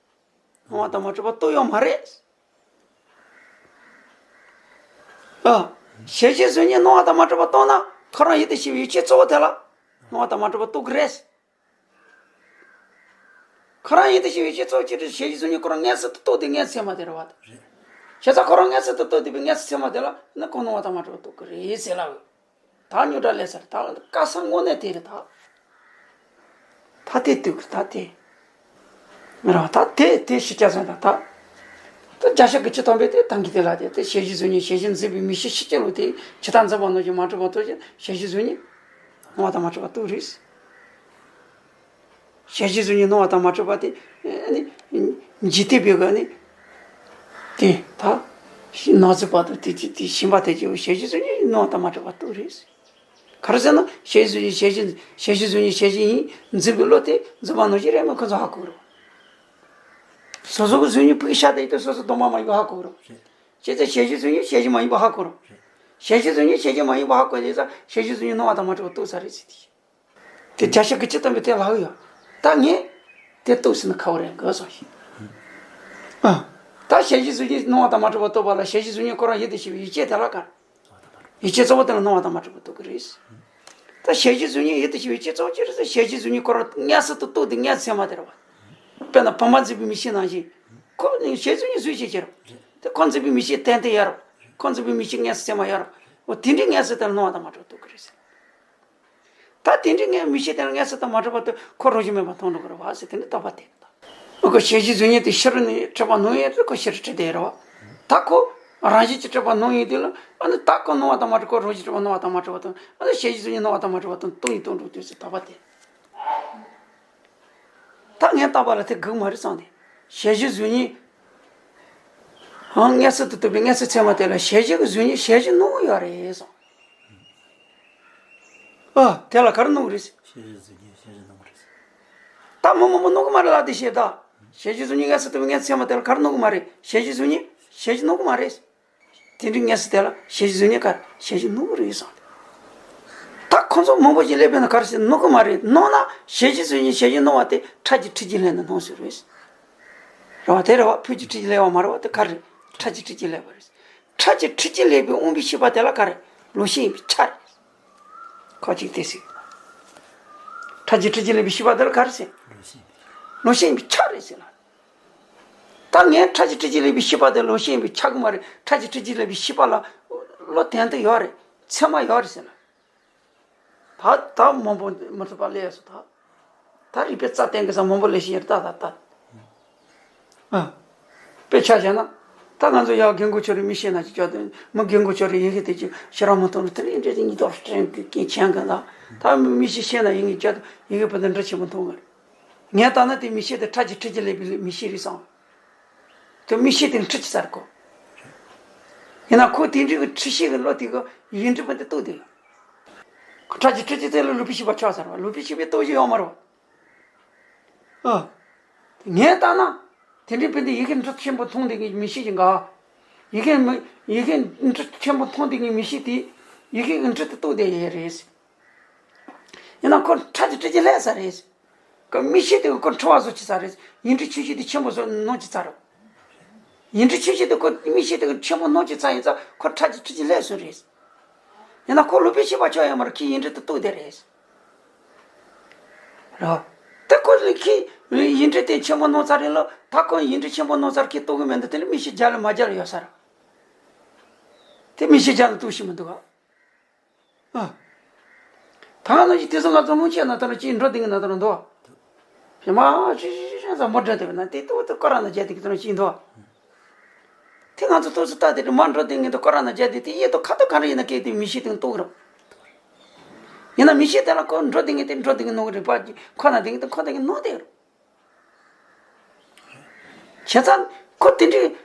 སྣང་བ་དང་མ་གྲུབ་པ་རྟོགས་ཡོད་མ་རེད། ཨ། ཞལ་བཞི་གཟུགས་བརྙན་སྣང་བ་དང་མ་གྲུབ་པ་རྟོགས་ན་ཁོ་རང་ཡུལ་དུ་ཤེས་པའི་ཡུལ་ཅན་གཙོ་བོ་དེ་ལ་སྣང་བ་དང་མ་གྲུབ་པ་རྟོགས་ཀྱི་རེད། ཁོ་རང་ཡུལ་དུ་ཤེས་པའི་ཡུལ་ཅན་གཙོ་བོ་ཅི་རེད་ཞལ་བཞི་གཟུགས་བརྙན་ཁོ་རང་མངོན་སུམ་དུ་རྟོགས་དེ་མངོན་སུམ་ཚད་མ་དེ་རེད་བ། རེད། བྱས་ཙང་ཁོ་རང་མངོན་སུམ་དུ་རྟོགས་དེ་པའི་མངོན་སུམ་ཚད་མ་དེ་ལ་ནི་ཁོ་སྣང་བ་དང་མ་གྲུབ་པ་རྟོགས་ཀྱི་རེད་ཟེར་ལབ་ཡོད། ད་རྙོག་དྲ་ལས་སར་ད་དཀའ་ས་དངོས་གནས་དེ་རེད་ད། ད་དེ་དུས་ཀྱི་ད་དེ། མི་རང་ད་དེ་དེ་ཤི་ཆ་ཟན་ད་ད། ད་བརྒྱ་ཆ་གི་ཆི་ཐམ་པས་དེ་ཐང་གི་དེ་ལ་དེ་དེ་ཞལ་བཞི་གཟུགས་བརྙན་ཞལ་བཞི་འཛིན་པའི་མིག་ཤེས་ཤེས་བྱ་ལུགས་དེ་ཇི་ལྟར་འཛིན་པ་ནང་བཞིན་མ་གྲུབ་པ་རྟོགས་ཤིང་ཞལ་བཞི་གཟུགས་བརྙན་སྣང་བ་དང་མ་གྲུབ་པ་རྟོགས་རེད། ཞལ་བཞི་གཟུགས་བརྙན་སྣང་བ་དང་མ་གྲུབ་པ་དེ་ནི་འཇིག་རྟེན་པའི་ག་ནི་དེ་ད་ནང་གཟུགས་པ་དང་དེ་དེ་དེ་ཞིང་པ་དེ་སྐྱེ་བོ་ཞལ་བཞི་གཟུགས་བརྙན་སྣང་བ་དང་མ་གྲུབ་པ་རྟོགས་རེད། ག་རེ་ཟེར་ན་ཞལ་བཞི་གཟུགས་བརྙན་ཞལ་བཞི་ཞལ་བཞི་གཟུགས་བརྙན་ཞལ་བཞི་ཡིན་འཛིན་པའི་བློ་དེ་འཛིན་པ་ནང་བཞིན་རེད་མིན་ཁོ་ཚོ་ཧ་གོ་གི་རེད། སོ་སོ་གི་གཟུགས་བརྙན་ཕུག་གི་ཤ་དེ་ཡིན་དུས་སོ་སོ་གདོང་མ་མ་ཡིན་པ་ཧ་གོ་གི་རེད། བྱས་ཙང་ཞལ་བཞི་གཟུགས་བརྙན་ཞལ་བཞི་མ་ཡིན་པ་ཧ་གོ་གི་རེད། ཞལ་བཞི་གཟུགས་བརྙན་ཞལ་བཞི་མ་ཡིན་པ་ཧ་གོ་དེ་ཙང་ཞལ་བཞི་གཟུགས་བརྙན་སྣང་བ་དང་མ་གྲུབ་པ་རྟོགས་ཚར་རེད་ཟེར་དེ། དེ་བརྒྱ་ཆ་གི་ཆི་ཐམ་པས་དེ་ལབ་ཡོད། ད་ངས་དེ་རྟོགས་ཟིན་ན་ཁ་བ་རེད་འགོ་སོང་ཞིག་ཨ། ད་ཞལ་བཞི་གཟུགས་བརྙན་སྣང་བ་དང་མ་གྲུབ་པ་རྟོགས་པ་ལ་ཞལ་བཞི་གཟུགས་བརྙན་ཁོ་རང་ཡུལ་དུ་ཤེས་པའི་ཡུལ་ཅན་དེ་ལ་ག་ཡུལ་ཅན་གཙོ་བོ་དེ་ལ་སྣང་བ་དང་མ་གྲུབ་པ་རྟོགས་ཀྱི་རེད། ད་ཞལ་བཞི་གཟུགས་བརྙན་ཡུལ་དུ་ཤེས་པའི་ཡུལ་ཅན་གཙོ་བོ་ཅི་རེད་ཟེར་ཞལ་བཞི་གཟུགས་བརྙན་ཁོ་རང་མངོན་སུམ་དུ་རྟོགས་དེ་མངོན་ཚད་མ་དེ་རེད་བ། དཔེར་ན་བུམ་པ་འཛིན་པའི་མིག་ཤེས་ནང་བཞིན། ཁོ་ནི་ཞལ་གཟུགས་བརྙན་གཟུགས་ཤེས་ཀྱི་རེད། དེ་ཁོ་འཛིན་པའི་མིག་ཤེས་ཏན་ཏན་ཡོད་རེད། ཁོ་འཛིན་པའི་མིག་ཤེས་མངོན་སུམ་ཚད་མ་ཡོད་རེད། འོ་དེ་འདྲའི་མངོན་སུམ་དེ་ལ་སྣང་བ་དང་མ་གྲུབ་པ་རྟོགས་ཀྱི་རེད་ཟེར། ད་དེ་འདྲའི་ངའི་མིག་ཤེས་དེ་ལ་མངོན་སུམ་དང་མ་གྲུབ་པ་དེ་ཁོ་རང་བཞིན་མེད་པར་མཐོང་འགྲོ་གི་རེད་བ་ཟེར་དེ་ནི་རྟོག་པ་དེ་ད། ཁོ་ཞལ་བཞི་གཟུགས་བརྙན་དེ་ཕྱི་རོལ་ནས་གྲུབ་པ་སྣང་ཡས་དེ་ཁོ་ཕྱི་རོལ་གྲུབ་བསྡད་རེད་བ། ད་ཁོ་རང་བཞིན་གྱིས་གྲུབ་པ་སྣང་ཡས་དེ་ལ་ཨ་ནི་ད་ཁོ་སྣང་བ་དང་མ་གྲུབ་ཁོ་རང་བཞིན་གྲུབ་པ་སྣང་བ་དང་མ་གྲུབ་པ་དང་ཨ་ནི་ཞལ་བཞི་གཟུགས་བརྙན་སྣང་བ་དང་མ་གྲུབ་པ་དང་སྟོང་ཉིད་སྟོང་གྲུབ་དུས་སུ་རྟོག་པ་དེ། ད་ངས་བརྟག་པ་ལ་དེ་སྒུག་མ་རེད་བསམ་སྟེ། ཞལ་བཞི་གཟུགས་བརྙན་ཧང་མངོན་སུམ་དུ་རྟོགས་པའི་མངོན་སུམ་ཚད་མ་དེ་ལ་ཞལ་བཞི་གི་གཟུགས་བརྙན་ཞལ་བཞི་སྣང་བ་ཡོད་རེད་བསམ། ཨ། དེ་ལ་ག་རེ་སྣང་གི་རེད། ཤེས་བྱའི་གཟུགས་བརྙན་ཞེན་ཅིང་སྣང་བ་རེད། ད་མི་མང་པོ་སྣང་གི་མ་རེད་ལབ་དེ་བཤད་ད། ཤེས་བྱའི་གཟུགས་བརྙན་ངན་སོང་དུ་བའི་ངན་སོང་ཚད་མ་དེ་ལ་ག་རེ་སྣང་གི་མ་རེད། ཤེས་བྱའི་གཟུགས་བརྙན་ཞེན་ཅིང་སྣང་གི་མ་རེད། དེ་འདྲའི་ངན་སོང་དེ་ལ་ཤེས་བྱའི་གཟུགས་བརྙན་ག་རེ་ཞེན་ཅིང་སྣང་གི་རེད་བསམ། ད་ཁོ་ཚོ་མང་པོ་ཞིག་ཀླད་པའི་ནང་ག་རེ་ཟེར་སྣང་གི་མ་རེད། སྣང་ན་ཤེས་བྱའི་གཟུགས་བརྙན་ཞེན་ཅིང་སྣང་བ་དེ་ཁྲག་གི་འཁྲུལ་རྐྱེན་ལས་ནས་སྣང་ཟེར་རེད། རེད་བ། དེ་རེད་བ། ཕུད་ཀྱི་འཁྲུལ་རྐྱེན་ལས་པ་མ་རེད་བ། དེ་ག་རེ། ཁྲག་གི་འཁྲུལ་རྐྱེན་ལས་པ་རེད། ཁྲག་གི་འཁྲུལ་རྐྱེན་ལས་པའི་དབང་པོའི་ཤེས་པ་དེ་ལ་ག་རེ། ལོག་ཤེས་ཡིན་པའི་ཆ་རེད། ཁ་ཅིག་དེ་ཟེར། ཁྲག་གི་འཁྲུལ་རྐྱེན་ལས་པའི་ཤེས་པ་དེ་ལ་ག་རེ་ཟེར། ལོག་ཤེས་ཡིན་པའི་ཆ་རེད་ཟེར་ལ། ད་ངས་ཁྲག་གི་འཁྲུལ་རྐྱེན་ལས་པའི་ཤེས་པ་དེ་ལོག་ཤེས་ཡིན་པའི་ཆ་གི་མ་རེད། ཁྲག་གི་འཁྲུལ་རྐྱེན་ལས་པའི་ཤེས་པ་ལ་བློ་དོན་དུ་ཡོད་རེད། ཚད་མ་ཡོད་རེད་ཟེར་ལ། ད་ད་མང་པོ་མི་ཐུབ་པ་ལས་སོ་ད། ད་རིགས་པའི་རྩ་བརྟན་གི་ས་མང་པོ་ལས་ཤེས་ཡོད་ད་ད་ད། ཨ། དཔེ་ཆ་བཞག་ན། ད་ང་ཚོ་ཡང་རྒན་གོག་ཆོ་རེ་མི་ཤེས་ན་ཅིག་ཅོ་དེ་མི་རྒན་གོག་ཆོ་རེ་ཡི་གེ་དེ་ཅིག་ཤེས་ར་མི་ཐུབ་ན་དེ་ནས་འདྲེ་དེ་གཉིས་ཐོག་སྤྲན་གི་གི་ཆེན་གི་ལ། ད་མི་ཤེས་ཤེས་ན་ཡི་གེ་ཅོ་ཡི་གེ་བུ་དང་འདྲ་ཆེ་མི་མཐོང་གི་རེད། ངས་ལྟ་ན་དེ་མི་ཤེས་དེ་ཁྲག་གི་འཁྲུལ་རྐྱེན་ལས་པའི་མི་ཤེས་རེད་བསམ། དེ་མི་ཤེས་དེ་འཁྲུལ་གྱི་ཚར་གོ། ཡིན་ན་ཁོ་དེ་འདྲའི་གི་འཁྲུལ་ཤེས་གི་བློ་དེ་གི་ཡིན་འདྲི་བ་འདི་རྟོགས་དེ། ཁྲག་གི་འཁྲུལ་རྐྱེན་དེ་ལ་ལུག་པའི་ཤེས་པ་ཆགས་ཚར་བ། ལུག་པའི་ཤེས་པའི་རྟོགས་གཞི་ཡོད་མ་རེད་བ། ཨ། ངས་ལྟ་ན། དེ་འདྲའི་བུ་འདི་ཡི་གེ་འབྲུ་ཆེན་པོ་མཐོང་དེ་གི་མི་ཤེས་ཀྱི་འགའ། ཡི་གེ་མི་ཡི་གེ་འབྲུ་ཆེན་པོ་མཐོང་དེ་གི་མི་ཤེས་དེ། ཡི་གེ་གི་འབྲུ་དེ་རྟོགས་དེ་ཡས་རེད། ཡིན་ན་ཁོ་ཁྲག་གི་འཁྲུལ་རྐྱེན་ལས་ས་རེད། ཁོ་མི་ཤེས་དེ་ཁོ་འཁྲུལ་བ་བཟོ་ཅི་ས་རེད། ཡིན་འདྲི་ཆོས་ཅན་དེ་ཆེན་པོ་བཟོ་སྣང་ཅི་ས་རེད། ཡིན་འདྲི་ཆོས་ཅན་དེ་ཁོ་མི་ཤེས་དེ་ཆེན་པོ་སྣང་ཅི་ས་ཡིན་ཙང་ཁོ་ཁྲག་གི་འཁྲུལ་རྐྱེན་ལས་སོང་རེད། ཡིན་ན་ཁོ་ལུག་པའི་ཤེས་པ་ཆགས་ཡོད་མ་རེད། ཁོ་ཡིན་འདྲི་དེ་རྟོགས་དེ་རེད། རེད། དེ་ཁོ་ལ་ཁོ་ཡིན་འདྲི་དེ་ཆེན་པོ་སྣང་ཚར་རེད་ལ། ད་ཁོ་ཡིན་འདྲི་ཆེན་པོ་སྣང་ཚར་ཁོ་རྟོགས་གི་མི་འདུག་དེ་ལ་མི་ཤེས་རྒྱ་ལ་མ་རྒྱ་ལ་ཡོད་ས་རེད། དེ་མི་ཤེས་རྒྱ་ལ་རྟོགས་ཤེས་མི་འདུག་ག་ཨ། ད་ནང་བཞིན་དེ་ཚོ་ང་ཚོ་སྔོན་ཆད་ན་ད་ནང་ཅིག་འགྲོ་དེ་གི་ན་ད་ནང་འདུག་བ། ཕྱི་མ་ཅི་ཅི་ཅི་ཅི་ཟ་མོ་འདྲ་དེ་བས་ན་དེ་ཏོག་ཏོག་ཀ་ར་ན་རྒྱ་དེ་གི་ད་ནང་ཅིག་འདུག་བ། དེ་ང་ཚོ་ཏོག་ཙམ་ལྟ་དེ་དྲི་མ་འགྲོ་དེ་ངེད་དུ་ཀ་ར་ན་རྒྱ་དེ་དེ་ཡེ་ཏོ་ཁ་ཏོ་ག་རེ་ཡིན་ན་སྐད་དེ་མི་ཤེས་དེ་ཏོག་རོ། ཡིན་ན་མི་ཤེས་དེ་ལ་ཁོ་འགྲོ་དེ་ངེད་དེ་འགྲོ་དེ་ངེད་ནོ་གི་རེད་པ། ཁོ་ན་དེ་ངེད་དུ་ཁོ་དེ་ངེད་ནོ་དེ་རོ། བྱས་ཙང་ཁོ་དེ་འདྲའི་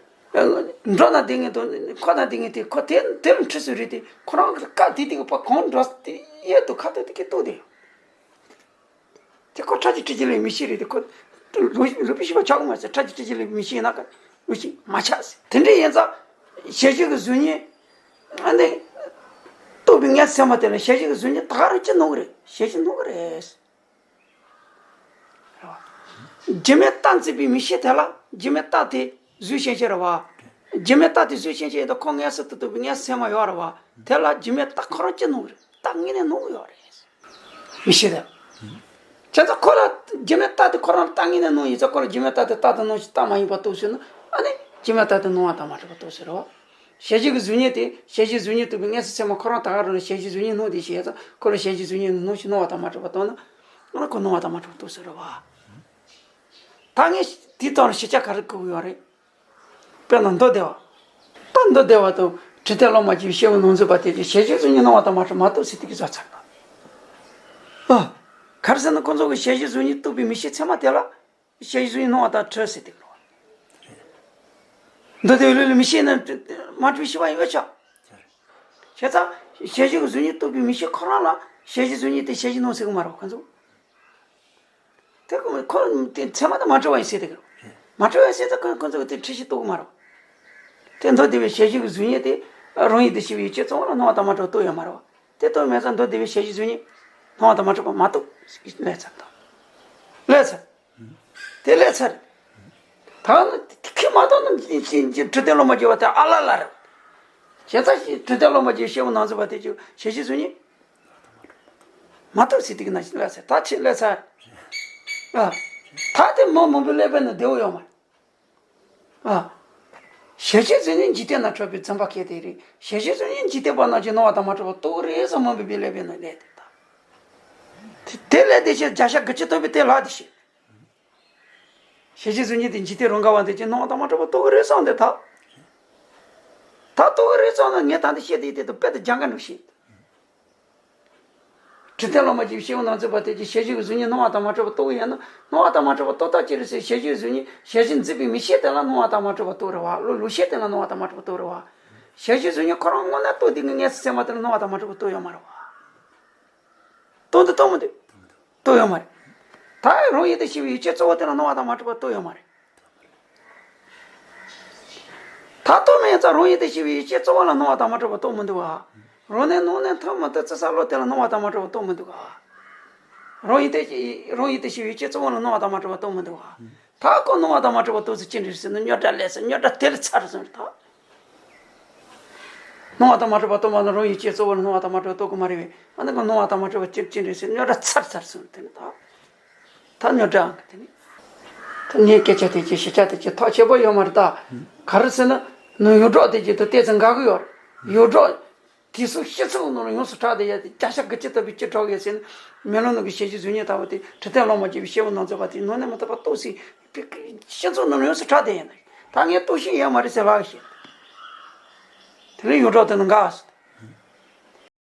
འགྲོ་ན་དེ་ངེད་དུ་ཁོ་ན་དེ་ངེད་དེ་ཁོ་དེ་དེ་ལ་འཁྲི་སུ་རེད་དེ་ཁོ་རང་གི་ཀ་དེ་དེ་གི་པ་གང་འགྲོ་དེ་ཡེ་ཏོ་ཁ་ཏོ་དེ་གི་ཏོ་དེ། དེ་ཁོ་ཁྲག་གི་འཁྲུལ་རྐྱེན་ལས་མི་ཤེས་རེད་དེ་ཁོ། ལུག་ལུག་པའི་ཤེས་པ་ཆགས་མ་ཟེར། ཁྲག་གི་འཁྲུལ་རྐྱེན་ལས་མི་ཤེས་ན་ཀ་ལུག་ཤེས་མ་ཆགས་ཟེར། དེ་འདྲ་ཡིན་ཙང་ཞལ་བཞི་གི་གཟུགས་བརྙན། ཨ་ནི། རྟོགས་པའི་ངན་སོང་ཚད་མ་དེ་ལ་ཞལ་བཞི་གི་གཟུགས་བརྙན་ད་ག་རང་ཅི་སྣང་གི་རེད། ཞལ་བཞི་སྣང་གི་རེད། སྒྱུ་མའི་རྟགས་འཛིན་པའི་མིག་ཤེས་དེ་ལ་སྒྱུ་མའི་རྟགས་དེ་གཟུགས་ཤེས་ཤེས་རེད་བ། སྒྱུ་མའི་རྟགས་དེ་གཟུགས་ཤེས་ཤེས་ཡིན་དུས་ཁོ་ངན་སོང་དུ་རྟོགས་པའི་ངན་སོང་ཚད་མ་ཡོད་རེད་བ། དེ་ལ་སྒྱུ་མའི་རྟགས་ཁོ་རང་ཅི་སྣང་གི་རེད། རྟགས་དངོས་གནས་སྣང་གི་ཡོད་རེད། མིག་ཤེས་དེ། བྱས་ཙང་ཁོ་ལ་སྒྱུ་མའི་རྟགས་དེ་ཁོ་རང་རྟགས་དངོས་གནས་སྣང་ཡིན་ཙང་ཁོ་ལ་སྒྱུ་མའི་རྟགས་དེ་རྟག་ཏུ་སྣང་ཞིང་རྟགས་མ་ཡིན་པར་རྟོགས་ཟེར་ན་ཨ་ནི་སྒྱུ་མའི་རྟགས་དེ་སྣང་བ་དང་མ་གྲུབ་པར་རྟོགས་ཟེར་རོ། ཞལ་བཞི་གི་གཟུགས་བརྙན་དེ་ཞལ་བཞི་གཟུགས་བརྙན་རྟོགས་པའི་ངན་སོང་ཚད་མ་ཁོ་རང་ད་ག་རང་ལ་ཞལ་བཞི་གཟུགས་བརྙན་སྣང་དེ་ཞེས་ཙང་ཁོ་ལ་ཞལ་བཞི་གཟུགས་བརྙན་སྣང་ཞིང་སྣང་བ་དང་མ་གྲུབ་པར་རྟོགས་ན་ཨ་ནི་ཁོ་སྣང་བ་དང་མ་གྲུབ་པར་རྟོགས་ཟེར་རོ་བ། ད་ངས་དེའི་ཐོག་ལ་ཞིབ་ཆ་ག་རེ་དགོས་ཀྱི་ཡོད་རེད། དཔེར་ན་མདོ་སྡེ་པ། ད་མདོ་སྡེ་པ་དང་འཇིག་རྟེན་སློབ་མ་གཅིག་སྐྱེས་བུ་ནོར་འཛིན་པ་དེ་གིས་ཞལ་བཞི་གཟུགས་བརྙན་སྣང་བ་དང་མ་གྲུབ་མ་གཏོགས་ཟེར་དེ་གི་བཟོ་ཚར་ན། ཨ། ག་རེ་ཟེར་ན་ཁོ་ཚོ་གིས་ཞལ་བཞི་གཟུགས་བརྙན་རྟོགས་པའི་མིག་ཤེས་ཚད་མ་དེ་ལ་ཞལ་བཞི་གཟུགས་བརྙན་སྣང་བ་དང་གྲུབ་ཟེར་དེ་གི་རེད་བ། མདོ་སྡེ་པའི་ལུགས་ལ་མིག་ཤེས་ན་མ་གྲུབ་པའི་ཤེས་པ་ཡོད་ཆོག་བྱས་ཙང་ཞལ་བཞི་གི་གཟུགས་བརྙན་རྟོགས་པའི་མིག་ཤེས་ཁོ་རང་ལ་ཞལ་བཞི་གཟུགས་བརྙན་དེ་ཞལ་བཞི་སྣང་ཟེར་གི་མ་རེད་བ་ཁོ་ཚོ། དེ་ཁོ་ཁོ་དེ་ཚད་མ་དེ་མ་གྲུབ་པ་ཡིན་ཟེར་དེ་གི་རེད། མ་གྲུབ་པ་ཡིན་ཟེར་ཙང་ཁོ་ཁོ་ཚོ་གི་དེ་འཁྲུལ་ཞིག་རྟོགས་གི་མ་རེད། དེ་མདོ་སྡེ་པའི་ཞལ་བཞི་གི་གཟུགས་བརྙན་དེ་རང་ཡུལ་དུ་ཤེས་པའི་ཡུལ་ཅན་གཙོ་བོ་ལ་སྣང་བ་དང་མ་གྲུབ་པ་རྟོགས་ཡོད་མ་རེད་བ། དེ་རྟོགས་མེད་ཙང་མདོ་སྡེ་པའི་ཞལ་བཞི་གཟུགས་བརྙན་སྣང་བ་དང་མ་གྲུབ་པ་མ་གཏོགས་ལས་ཚར་དང་། ལས་ཚར། དེ་ལས་ཚར། ད་ནི་ཁྱི་མ་གཏོགས་ནི་འཇིག་རྟེན་སློབ་མ་བརྒྱུད་པ་དེ་ཨ་ལ་ལ་རེད། བྱས་ཙང་འཇིག་རྟེན་སློབ་མ་བརྒྱུད་སྐྱེས་བུ་ནོར་འཛིན་པ་དེ་ཚོ་ཞལ་བཞི་གཟུགས་བརྙན། མ་གཏོགས་ཟེར་དེ་གི་ན་ལས་ཚར་ད་ཆེ་ལས་ཚར། ཨ། ད་དེ་མི་མང་པོའི་ཀླད་པའི་ནང་བདེ་བོ་ཡོད་མ་རེད། ཨ། ཞལ་བཞི་གཟུགས་བརྙན་འཇིག་རྟེན་ན་འཕྲད་པའི་བརྩོན་པ་གལ་ཏེ་རེད། ཞལ་བཞི་གཟུགས་བརྙན་འཇིག་རྟེན་པ་རྣམས་ཀྱིས་སྣང་བ་དང་མ་གྲུབ་པ་རྟོགས་རེད་བསམ་མི་མང་པོའི་ཀླད་པའི་ནང་ལས་དེ་ད། དེ་དེ་ལས་དེ་ཞེས་བརྒྱ་ཆ་དགུ་བཅུ་ཐམ་པའི་དེ་ལྷག་དེ་ཞེས། ཞལ་བཞི་གཟུགས་བརྙན་དེ་འཇིག་རྟེན་རང་ག་བ་འདི་ཀྱི་སྣང་བ་དང་མ་གྲུབ་པ་རྟོགས་ཀྱི་རེད་བསམ་སྟེ་ད། ད་རྟོགས་ཀྱི་རེད་བསམ་ན་ངས་ད་འདི་བཤད་དེ་དེ་དང་དཔེ་དང་རྒྱང་ག་འགྲོ་ཤེས། འཇིག་རྟེན་སློབ་མ་གཅིག་སྐྱེས་བུ་ནོར་འཛིན་པ་དེ་གིས་ཞལ་བཞི་གི་གཟུགས་བརྙན་སྣང་བ་དང་མ་གྲུབ་པ་རྟོགས་ཀྱི་ཡོད་ན་སྣང་བ་དང་མ་གྲུབ་པ་རྟོགས་ཐག་ཆོད་རེད་ཟེར། ཞལ་བཞི་གཟུགས་བརྙན་ཞལ་བཞི་འཛིན་པའི་མིག་ཤེས་དེ་ལ་སྣང་བ་དང་མ་གྲུབ་པ་རྟོགས་རེད་བ། ལུག་ལུག་ཤེས་དེ་ལ་སྣང་བ་དང་མ་གྲུབ་པ་རྟོགས་རེད་བ། ཞལ་བཞི་གཟུགས་བརྙན་ཁོ་རང་དངོས་གནས་རྟོགས་དེ་གི་ངན་སོང་ཚད་མ་དེ་ལ་སྣང་བ་དང་མ་གྲུབ་པ་རྟོགས་ཡོད་མ་རེད་བ། རྟོགས་འདུག་རྟོགས་མི་འདུག་རྟོགས་ཡོད་མ་རེད། ད་རང་ཡུལ་དུ་ཤེས་པའི་ཡུལ་ཅན་གཙོ་བོ་དེ་ལ་སྣང་བ་དང་མ་གྲུབ་པ་རྟོགས་ཡོད་མ་རེད། ད་རྟོགས་མེད་ཙང་རང་ཡུལ་དུ་ཤེས་པའི་ཡུལ་ཅན་གཙོ་བོ་ལ་སྣང་བ་དང་མ་གྲུབ་པ་རྟོགས་མི་འདུག་ག་རང་གནས་སྣང་གནས་མཐར་མི་ཐུབ་རྩི་ས་བློ་དེ་ལ་སྣང་བ་དང་མ་གྲུབ་པ་རྟོགས་མི་འདུག་ག་རང་ཡུལ་དུ་རང་ཡུལ་དུ་ཤེས་པའི་ཡུལ་ཅན་གཙོ་བོ་ལ་སྣང་བ་དང་མ་གྲུབ་པ་རྟོགས་མི་འདུག་ག་ད་ཁོ་སྣང་བ་དང་མ་གྲུབ་པ་རྟོགས་ཚུལ་ཅི་འདྲ་ཟེར་ན་རྙོག་དྲ་ལས་སུ་རྙོག་དྲ་དེ་ལས་ཚར་སོང་རེད་ད། སྣང་བ་དང་མ་གྲུབ་པ་རྟོགས་པ་ནི་རང་ཡུལ་ཅན་གཙོ་བོ་ལ་སྣང་བ་དང་མ་གྲུབ་པ་རྟོགས་ཀྱི་མ་རེད་པས། ཨ་ནི་ཁོ་སྣང་བ་དང་མ་གྲུབ་པ་ཅི་ཅི་འདྲ་ཟེར་རྙོག་དྲ་ཚར་ཚར་སོང་དེ་ནི་ད། ད་རྙོག་དྲ་ཨང་གི་དེ་ནི། ད་ངའི་སྐད་ཆ་དེ་ཅི་ཞིབ་ཆ་དེ་ཅི་ཐག་ཆོད་པོ་ཡོད་མ་རེད་ད། ག་རེ་ཟེར་ན། ནི་ཡོངས་གྲགས་དེ་ཅི་ད་ཏོག་ཙམ་འགལ་གི་ཡོད་རེད། ཡོངས་གྲགས། དེ་ཚོ་ཤེས་ཚུལ་ནང་ལ་ཡོངས་སུ་གྲགས་ཏེ་ཡ་དེ་བརྒྱ་ཆ་དགུ་བཅུ་ལྟ་བུའི་སྤྱི་གྲགས་ཡོད་ཟེར་ན། མེ་ལོང་ནང་གི་ཞལ་བཞུགས་གཟུགས་བརྙན་ལྟ་བུ་དེ་འཕྲོད་བསྟེན་སློབ་མ་སྐྱེས་པའི་སྐྱེས་བུ་རྣམ་ཚོགས་པ་དེ་ནང་ནས་མ་ཐོབ་པ་རྟོགས་སྲིད། ཤེས་ཚུལ་ནང་ལ་ཡོངས་སུ་གྲགས་ཏེ་ཡིན་ད། ད་ངས་རྟོགས་ཤེས་ཡོད་མ་རེད་ཟེར་ལབ་ཤེས། དེ་ལས་ཡོངས་གྲགས་དེ་ནི་འགའ་ཟེར།